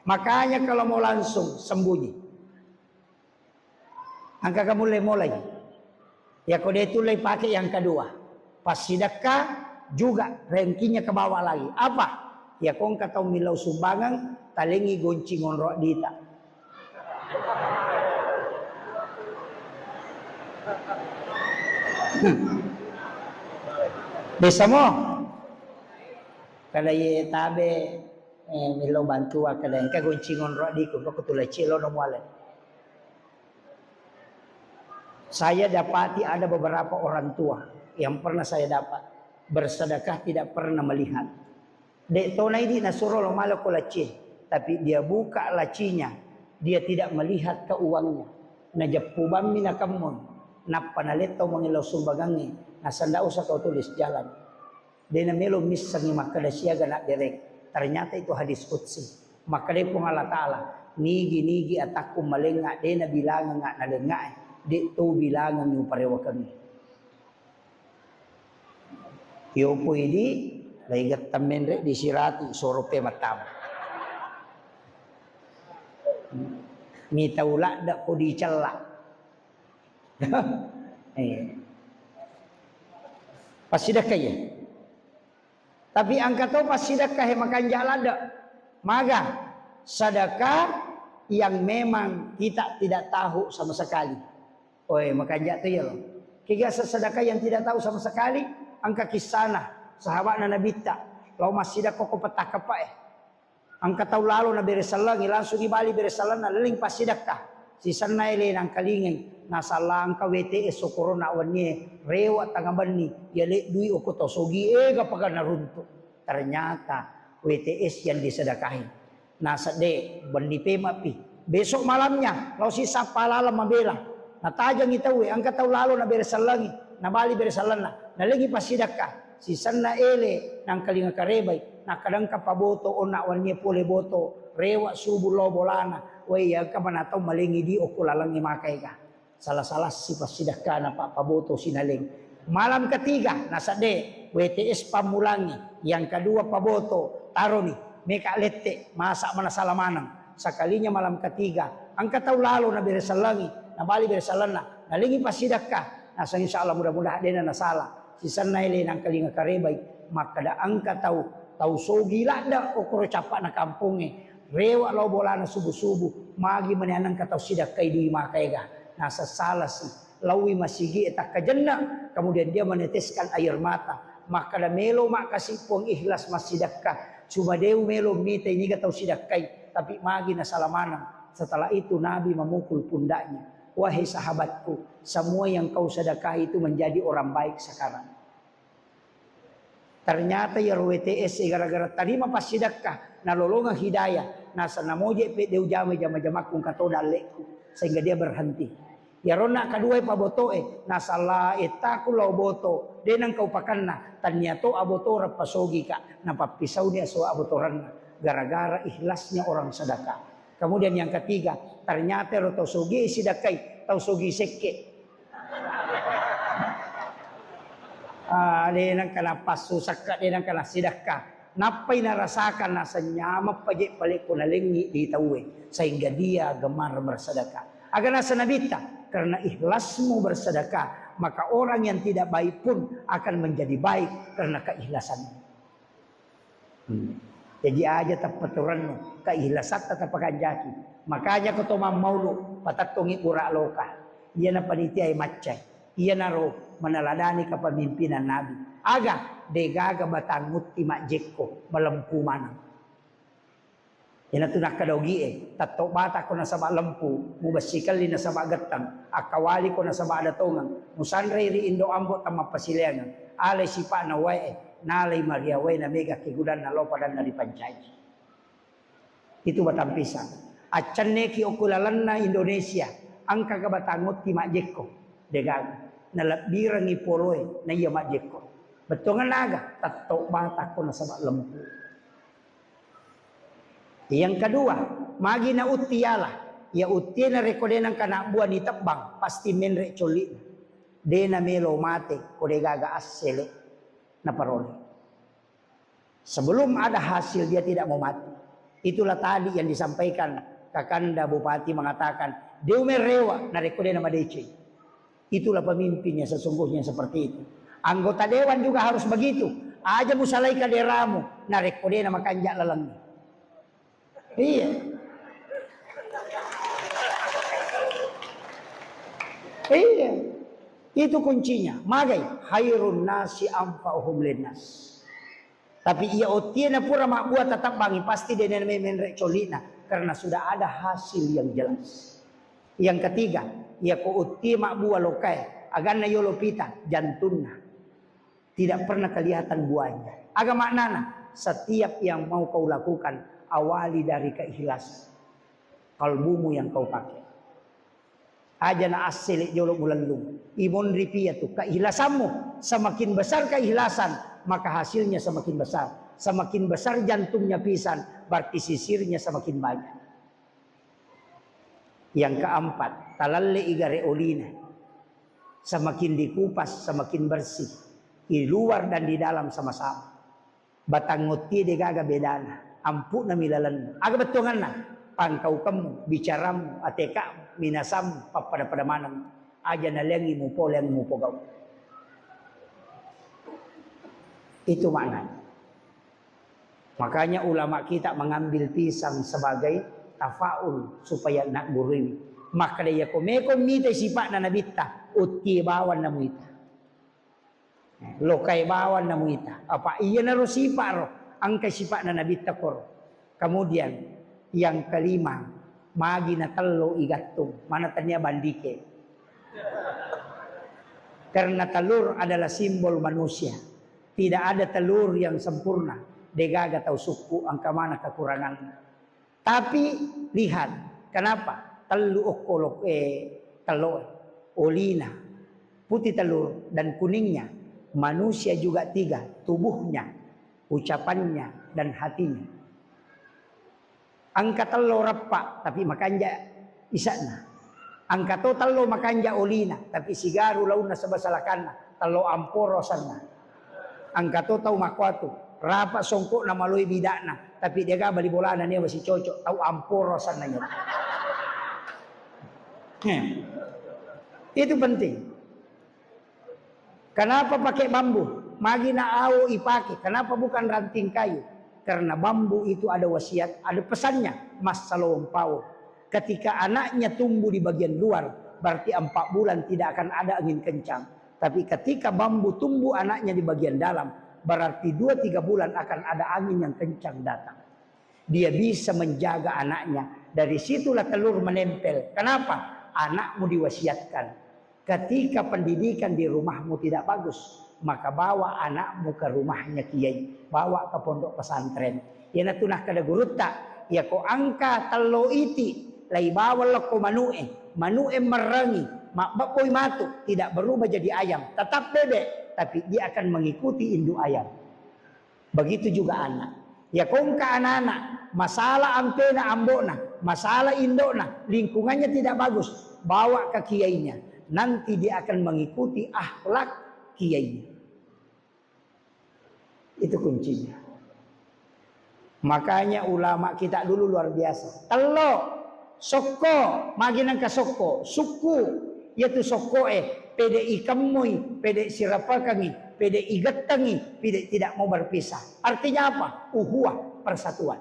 Makanya kalau mau langsung sembunyi. Engkaga mulle molai. Yako de tulle pake yang kedua. Passidekka juga rankingnya ke bawah lagi. Apa? Yako engka tau millau sumbangan, talengi goncing onrong dita. Desa mo. Kada ye tabe, eh, millau bantuan, kada engka goncing onrong diku, kok tu leci lo no muale. Saya dapati ada beberapa orang tua yang pernah saya dapat, bersedekah tidak pernah melihat. Dek tona idi nasuro lo mala ko laci, tapi dia buka lacinya, Dia tidak melihat ke uangnya. Najeppu bammi nakemmoi. Nappa nalettau mangellau sumbangangnge. Naseng, "Ndak usah kau tulis, jalan." De' namelo missengngi makkeda siaga nabbereng. Ternyata itu hadis qudsi. Makkeda Puang Allah Ta'ala, "Nigi-nigi atakku malengnga, de' nabilangengnga nalengngae, de' to bilangengngi uparewakengngi." Yopo idi, laigettang menre' disirati, sorope mattama. Mitau ladde' ko dicella. Eh. Passidekka iya. Tapi engka to passidekka he makanja' ladde'. Maga sedekah yang memang kita tidak tahu sama sekali. Oi, makanja' to iya lo. Kega sedekah yang tidak tahu sama sekali, engka kissana sahaba'na Nabitta. Lao massidekka ko petta' keppa'e. Engka tau lalo nabere sellengngi, langsung ibali bere sellenna, leleng passidekka. Sisenna ele nangkalingai, nasalla engka W T S okorona wennie, rewa tengnga benni, yale dui okko tau sogi, ega paga naruntu. Ternyata W T S yang disedekahi. Nasedde, benni pemapi. Besok malamnya, lao sisappa laleng mabela. Natajengngi tauwe, engka tau lalo nabere sellengngi, nabali bere sellenna, nalengngi passidekka. Sisenna ele nangkalinga karebai, nakkadangka paboto onna wennie pole boto, rewa subu lao bolana, wai engka mana tau malengngi di okko lalengnge makaega. Salah-salassi passidekkana pa paboto sinaleng. Malam ketiga nasedde W T S pammulangngi, yang kedua paboto taroni, meka lette, masa mana salah maneng. Sekalinya malam ketiga, engka tau lalo nabere sellengngi, nabali bere sellenna, nalengngi passidekka, naseng insya Allah mudah-mudahan de'na nasala. Sisenna ele nangkalinga karebai, makkeda engka tau, tau sogi ladde' okoro cappa'na kampongnge, rewa lao bolana subu-subu, magi mani anengka tau sidekkai dui makaega, nasessalasi. Laui masigi e takkajenne', kemudian dia meneteskan air mata. Makkeda melo makkasi Puang ikhlas massidekka. Cuma deu melo mitai niga tau sidekkai, tapi magi nasala maneng. Setelah itu Nabi memukul pundaknya. Wahai sahabatku, semua yang kau sedekahi itu menjadi orang baik sekarang. Ternyata iyaro W T S e gara-gara tarima passidekka, nalolongeng hidayah, naseng namoje pe de' ujama jama-jamakku engka to dalle'ku, sehingga dia berhenti. Iyaronna kaduai pabotoe, nasalla ettaku lao boto, de' nengka upakenna, tannia to abotoreng pasogika, napappisauni aso abotorenna, gara-gara ikhlasnya orang sedekah. Kemudian yang ketiga, ternyata ero tau sogi sidekkai, tau sogi sekke. Ah, de' nengka napassu sekka, de' nengka nassidekka. Nappai narasakan naseng nyameng paje' pale' ko nalengngi di tauwe, sehingga dia gemar bersedekah. Aga naseng Nabitta, karena ikhlasmu bersedekah, maka orang yang tidak baik pun akan menjadi baik karena keikhlasanmu. Hmm. Jaji aja tappaturennu, kaihlasatta tapakanjaki. Makanya ko to mammaulu, patettongi pura loka. Iyana panitiae maccai. Iyanaro meneladani kepemimpinan Nabi. Aga, degaga batang utti majjekko, malempu maneng. Iyanatu nakkeda ogie, tetto batakko nasaba lempu, mubessikelli nasaba getteng, akkawaliko nasaba ada tongeng, musanrei ri indo ambo temmapasileangeng, alai sipa'na wae'e, nalai maria wae na mega kegudanna lao padanna ripancaji. Itu batang pisang. Accenneki okko lalenna Indonesia, engkaga batang otti majjekko? Degaga. Nalebbirengngi poloe, naiya majjekko. Bettuangenna aga? Tetto batakko nasaba lempu. Yang kedua, magi na utti yala, ya uttie narekko de nengka nabbua nitebbang, pasti menre colli'na. De namelo mate ko degaga assele naparole. Sebelum ada hasil, dia tidak mau mati. Itulah tadi yang disampaikan Kakanda Bupati mengatakan, de umerewa narekko de namadeceng. Itulah pemimpin yang sesungguhnya seperti itu. Anggota dewan juga harus begitu. Aja musalai kaderamu, narekko de namakanja lalengnge. Iya. Iya. Itu kuncinya. Magai, khairun nasi anfa'uhum linnas. Tapi iya ottie na pura mabbua tatebbangi, pasti de nena menre colli'na, karena sudah ada hasil yang jelas. Yang ketiga, iya ko ottie mabbua lokae, aganna yolo pita, jantunna. Tidak pernah kelihatan buahnya. Aga maknana? Setiap yang mau kau lakukan, awali dari keikhlasan. Kalbumu yang kau pakai. Aja na assele jolo mulellung. Imonri pia tu keikhlasanmu. Semakin besar keikhlasan, maka hasilnya semakin besar. Semakin besar jantungnya pisan, berarti sisirnya semakin banyak. Yang keempat, talalle igare olina. Semakin dikupas, semakin bersih. Di luar dan di dalam sama-sama. Batang ottie degaga bedana, ampu'na milalenna. Aga bettuanganna? Pangkaukemmu, bicaramu, ateka'mu, minasammu, pappada-pada maneng. Aja naleangi mupole, mupogau. Itu maknanya. Makanya ulama kita mengambil pisang sebagai tafaul supaya nak gurui. Makkeda iya ko meko mitai sipa'na nabitta, ottie bawang namuita. Lokai bawang namuita. Apa iyanaro sipa'ro, engkai sipa'na nabitta koro. Kemudian yang kelima, magi natello igattung, mana tania bandike. Karena telur adalah simbol manusia. Tidak ada telur yang sempurna. Degaga tau sukku, engka mana kekuranganna. Tapi lihat, kenapa? Tellu okkolok, eh, tello, olina, putih telur dan kuningnya. Manusia juga tiga, tubuhnya, ucapannya, dan hatinya. Engka tello rappa, tapi makanja isa'na. Engka to tello makanja olina, tapi sigaru launna sebasalakanna, tello amporo asenna. Engka to tau makkuatu, rapa songko'na maloi bida'na, tapi degaga bali bolana newa sicocok, tau amporo asenna nyato. Heh. Itu penting. Kenapa pakai bambu? Magi na awo ipake? Kenapa bukan ranting kayu? Karena bambu itu ada wasiat, ada pesannya. Massalong pawo. Ketika anaknya tumbuh di bagian luar, berarti empat bulan tidak akan ada angin kencang. Tapi ketika bambu tumbuh anaknya di bagian dalam, berarti dua tiga bulan akan ada angin yang kencang datang. Dia bisa menjaga anaknya. Dari situlah telur menempel. Kenapa? Anakmu diwasiatkan. Ketika pendidikan di rumahmu tidak bagus, maka bawa anakmu ke rumahnya kiai, bawa ke pondok pesantren. Iyanatu nakkeda gurutta, yako engka tello iti, lai bawang lokko manu'e, manu'e merrengi, mabbebboi matu, tidak berubah jadi ayam, tetap bebek, tapi dia akan mengikuti induk ayam. Begitu juga anak. Yako engka anak-anak, masalah ampena ambo'na, masalah indo'na, lingkungannya tidak bagus, bawa ke kiainya. Nanti dia akan mengikuti akhlak kiainya. Itu kuncinya. Makanya ulama kita dulu luar biasa. Tello, sokko, magi nengka sokko, sukku, yaitu sokko e, pede ikemmui, pede sirapakangi, pede igettengi, pede tidak mau berpisah. Artinya apa? Uhuah, persatuan.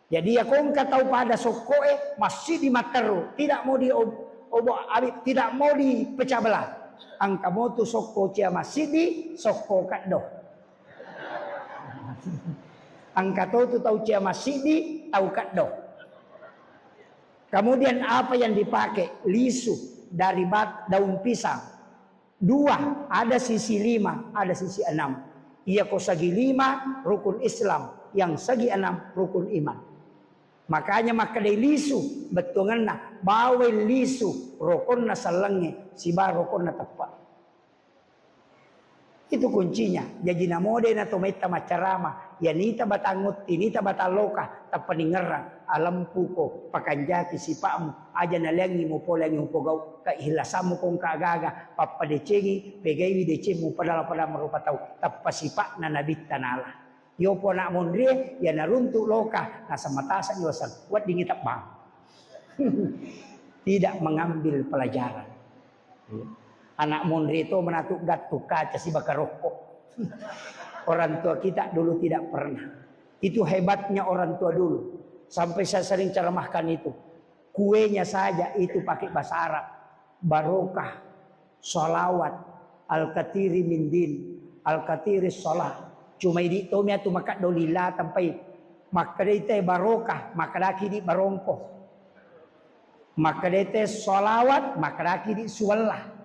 Jadi, yako engka tau pada sokko e, massiddi matteru, tidak mau di ob-, obo abit, tidak mau dipecah belah. Engka motu sokko cia massiddi, sokko keddo. Engka to tu tau cia massiddi, tau keddo. Kemudian apa yang dipakai? Lisu dari bat-, daun pisang. Dua, ada sisi lima, ada sisi enam. Iyako segi lima rukun Islam, yang segi enam rukun iman. Makanya makkedai lisu, bettuangenna, bawai lisu rokonna sellengnge, siba rokonna teppe. Itu kuncinya. Jaji namode na to metta maccarama, ya nita batang utti, nita batang loka, tappa ningerrang, alempuko, pakanjaki sipa'mu, aja naleangi mupoleangi mupogau, keihlasammu kongka agaga, pappadecengi, pegaiwi decengmu padala-padala marupa tau, tappa sipa'na nabitta nala. Yopo anak monrie, ya naruntuk loka, nasamatasangi waseng, weddingi tebbang. Tidak mengambil pelajaran. Anak monri to menatu gattu kaca siba karokko. Orang tua kita dulu tidak pernah. Itu hebatnya orang tua dulu. Sampai saya sering ceramahkan itu. Kuenya saja itu pakai bahasa Arab. Barokah, salawat, al-katsiri min din, al-katsiri shalah. Cuma idi tomi atu makaddo lila tampai. Makkedai te barokah, makkedaki di barongko. Makkedai te sholawat, makkedaki di suwella.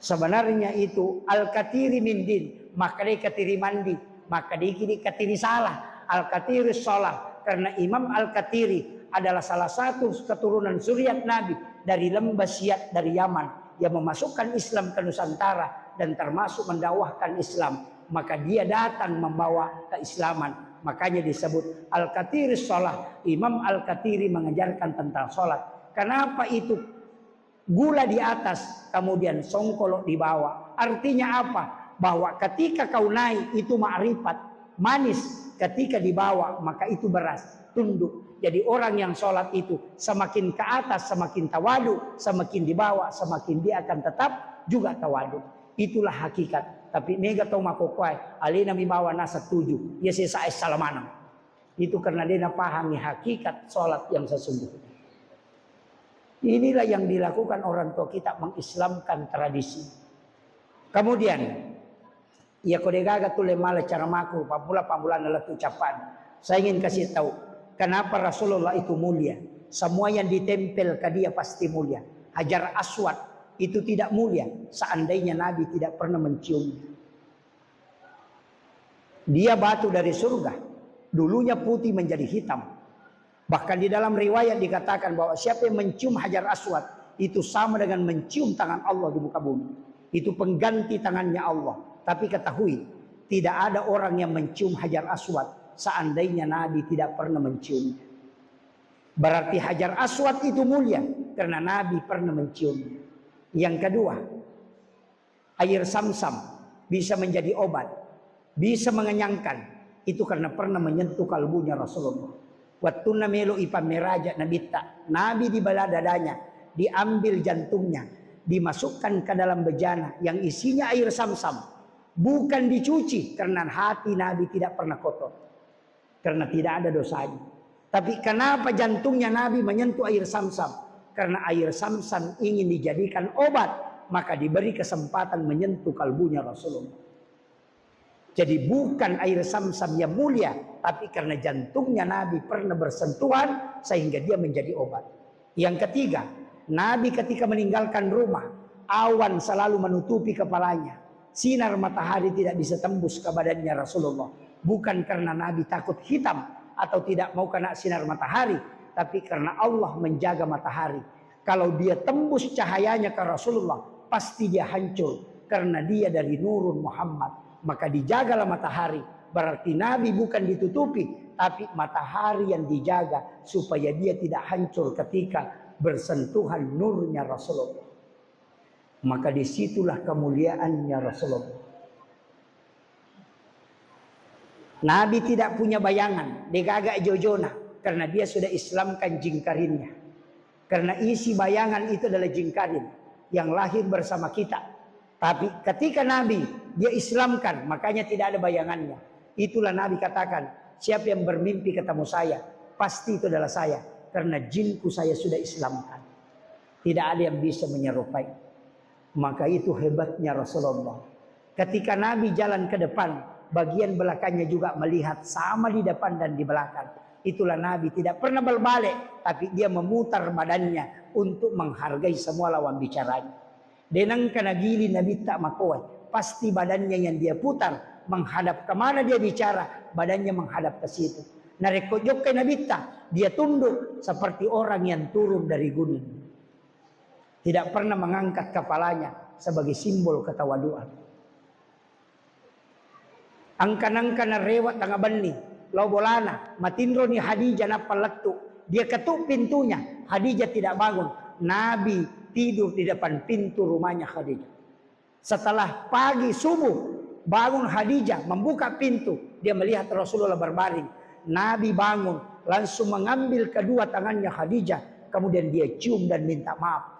Sebenarnya itu al-katsiri min din, makkedai katiri mandi, makkedaki di katiri salah, al-katsiri shalah, Karena Imam Al-Katiri adalah salah satu keturunan zuriat Nabi dari lembah Siat dari Yaman yang memasukkan Islam ke Nusantara dan termasuk mendakwahkan Islam. Maka dia datang membawa keislaman. Makanya disebut Al-Katiri Sholat. Imam Al-Katiri mengajarkan tentang sholat. Kenapa itu gula di atas, kemudian songkolo di bawah? Artinya apa? Bahwa ketika kau naik itu makrifat, manis, ketika di bawah maka itu beras, tunduk. Jadi orang yang sholat itu semakin ke atas semakin tawadu, semakin di bawah semakin dia akan tetap juga tawadu. Itulah hakikat. Tapi mega tau makokoe, alena mi bawa nasa tuju, ya sesa es salamanang. Itu karena dia napahami hakikat sholat yang sesungguhnya. Inilah yang dilakukan orang tua kita, mengislamkan tradisi. Kemudian, iya ko degaga tulle mala cara maku, pammula-pammulana lettu capan. Saya ingin kasih tahu, kenapa Rasulullah itu mulia. Semua yang ditempel ke dia pasti mulia. Hajar Aswad itu tidak mulia seandainya Nabi tidak pernah menciumnya. Dia batu dari surga, dulunya putih menjadi hitam. Bahkan di dalam riwayat dikatakan bahwa siapa yang mencium Hajar Aswad, itu sama dengan mencium tangan Allah di muka bumi. Itu pengganti tangannya Allah. Tapi ketahui, tidak ada orang yang mencium Hajar Aswad seandainya Nabi tidak pernah menciumnya. Berarti Hajar Aswad itu mulia karena Nabi pernah menciumnya. Yang kedua, air Samsam bisa menjadi obat, bisa mengenyangkan. Itu karena pernah menyentuh kalbunya Rasulullah. Wattunna melo ipammeraja Nabitta, Nabi di bala dadanya, diambil jantungnya, dimasukkan ke dalam bejana yang isinya air Samsam. Bukan dicuci, karena hati Nabi tidak pernah kotor. Karena tidak ada dosanya. Tapi kenapa jantungnya Nabi menyentuh air Samsam? Karena air Samsam ingin dijadikan obat, maka diberi kesempatan menyentuh kalbunya Rasulullah. Jadi bukan air Samsam yang mulia, tapi karena jantungnya Nabi pernah bersentuhan sehingga dia menjadi obat. Yang ketiga, Nabi ketika meninggalkan rumah, awan selalu menutupi kepalanya. Sinar matahari tidak bisa tembus ke badannya Rasulullah. Bukan karena Nabi takut hitam atau tidak mau kena sinar matahari, tapi karena Allah menjaga matahari. Kalau dia tembus cahayanya ke Rasulullah, pasti dia hancur karena dia dari Nurun Muhammad. Maka dijagalah matahari. Berarti Nabi bukan ditutupi, tapi matahari yang dijaga supaya dia tidak hancur ketika bersentuhan nurnya Rasulullah. Maka disitulah kemuliaannya Rasulullah. Nabi tidak punya bayangan, degaga jojona, karena dia sudah Islamkan jingkarinnya. Karena isi bayangan itu adalah jingkarin yang lahir bersama kita. Tapi ketika Nabi, dia Islamkan, makanya tidak ada bayangannya. Itulah Nabi katakan, siapa yang bermimpi ketemu saya, pasti itu adalah saya. Karena jinku saya sudah Islamkan. Tidak ada yang bisa menyerupai. Maka itu hebatnya Rasulullah. Ketika Nabi jalan ke depan, bagian belakangnya juga melihat sama di depan dan di belakang. Itulah Nabi tidak pernah berbalik, tapi dia memutar badannya untuk menghargai semua lawan bicaranya. Denang kena gili Nabi tak makoe, pasti badannya yang dia putar menghadap kemana dia bicara, badannya menghadap ke situ. Narekko jokkai Nabitta, dia tunduk seperti orang yang turun dari gunung. Tidak pernah mengangkat kepalanya sebagai simbol ketawaduan. Angka-angka narewa tanga benni, lao bolana, matinroni Khadijah nappa lettu. Dia ketuk pintunya, Khadijah tidak bangun. Nabi tidur di depan pintu rumahnya Khadijah. Setelah pagi subuh, bangun Khadijah, membuka pintu, dia melihat Rasulullah berbaring. Nabi bangun, langsung mengambil kedua tangannya Khadijah, kemudian dia cium dan minta maaf.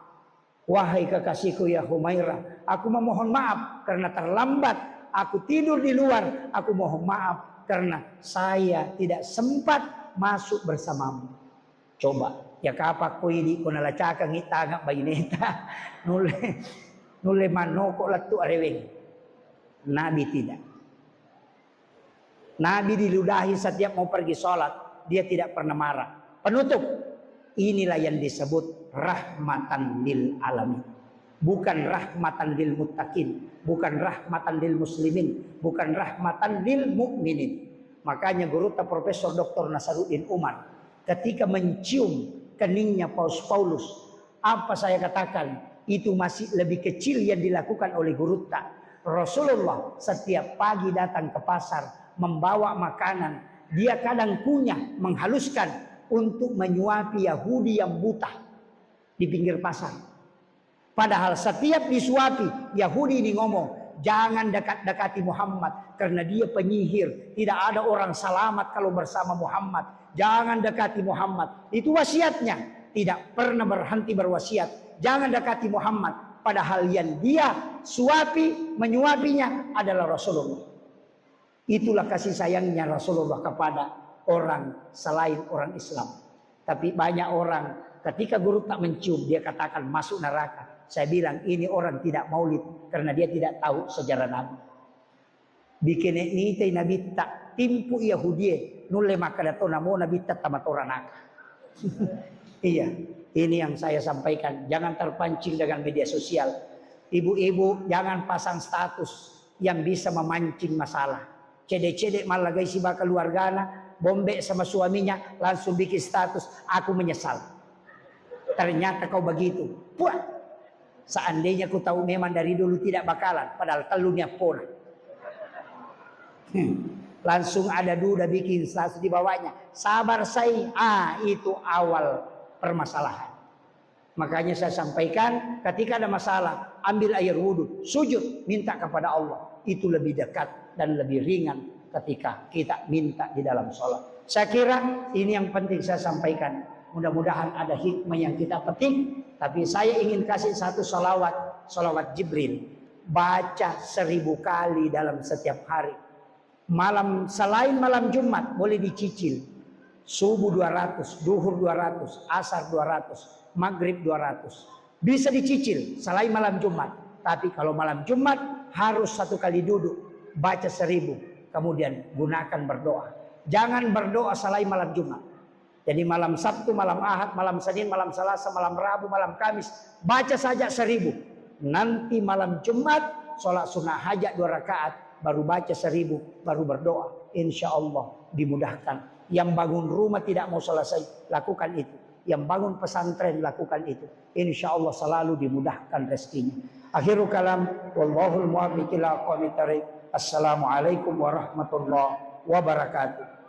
"Wahai kekasihku ya Humairah, aku memohon maaf karena terlambat. Aku tidur di luar, aku mohon maaf karena saya tidak sempat masuk bersamamu." Coba, ya kapakko idi ko nalacakangngi tanga baineta, nulle, nulle mannoko lettu areweng. Nabi tidak. Nabi diludahi setiap mau pergi sholat, dia tidak pernah marah. Penutup, inilah yang disebut rahmatan lil alamin. Bukan rahmatan lil muttaqin, bukan rahmatan lil muslimin, bukan rahmatan lil mukminin. Makanya gurutta Profesor Doktor Nasaruddin Umar ketika mencium keningnya Paus Paulus, apa saya katakan, itu masih lebih kecil yang dilakukan oleh gurutta. Rasulullah setiap pagi datang ke pasar membawa makanan, dia kadang kunyah menghaluskan untuk menyuapi Yahudi yang buta di pinggir pasar. Padahal setiap disuapi, Yahudi ini ngomong, "Jangan dekat-dekati Muhammad, karena dia penyihir. Tidak ada orang selamat kalau bersama Muhammad. Jangan dekati Muhammad." Itu wasiatnya. Tidak pernah berhenti berwasiat, "Jangan dekati Muhammad." Padahal yang dia suapi, menyuapinya adalah Rasulullah. Itulah kasih sayangnya Rasulullah kepada orang selain orang Islam. Tapi banyak orang, ketika gurutta mencium, dia katakan masuk neraka. Saya bilang, ini orang tidak maulid karena dia tidak tahu sejarah Nabi. Bikene nitai Nabitta, timpu Yahudie, nulle makkeda to namo Nabitta tamatora naka. Iya, ini yang saya sampaikan. Jangan terpancing dengan media sosial. Ibu-ibu, jangan pasang status yang bisa memancing masalah. Cede-cede mallagai siba keluargana, bombe sama suaminya, langsung bikin status, "Aku menyesal." Ternyata kau begitu. Puah. Seandainya ku tahu memang dari dulu tidak bakalan, padahal tellu ni appona. Hmm. Langsung ada duda bikin status di bawahnya. Sabar, say. Ah, itu awal permasalahan. Makanya saya sampaikan, ketika ada masalah, ambil air wudhu, sujud, minta kepada Allah. Itu lebih dekat dan lebih ringan ketika kita minta di dalam sholat. Saya kira ini yang penting saya sampaikan. Mudah-mudahan ada hikmah yang kita petik. Tapi saya ingin kasih satu salawat, salawat Jibril. Baca seribu kali dalam setiap hari. Malam, selain malam Jumat, boleh dicicil. Subuh dua ratus, duhur dua ratus, asar dua ratus, maghrib dua ratus. Bisa dicicil selain malam Jumat. Tapi kalau malam Jumat, harus satu kali duduk, baca seribu, kemudian gunakan berdoa. Jangan berdoa selain malam Jumat. Jadi malam Sabtu, malam Ahad, malam Senin, malam Selasa, malam Rabu, malam Kamis, baca saja seribu. Nanti malam Jumat, sholat sunnah hajat dua rakaat, baru baca seribu, baru berdoa. Insya Allah dimudahkan. Yang bangun rumah tidak mau selesai, lakukan itu. Yang bangun pesantren, lakukan itu. Insya Allah selalu dimudahkan rezekinya. Akhirul kalam, wallahul muwaffiq ila aqwamit thariq. Assalamualaikum warahmatullahi wabarakatuh.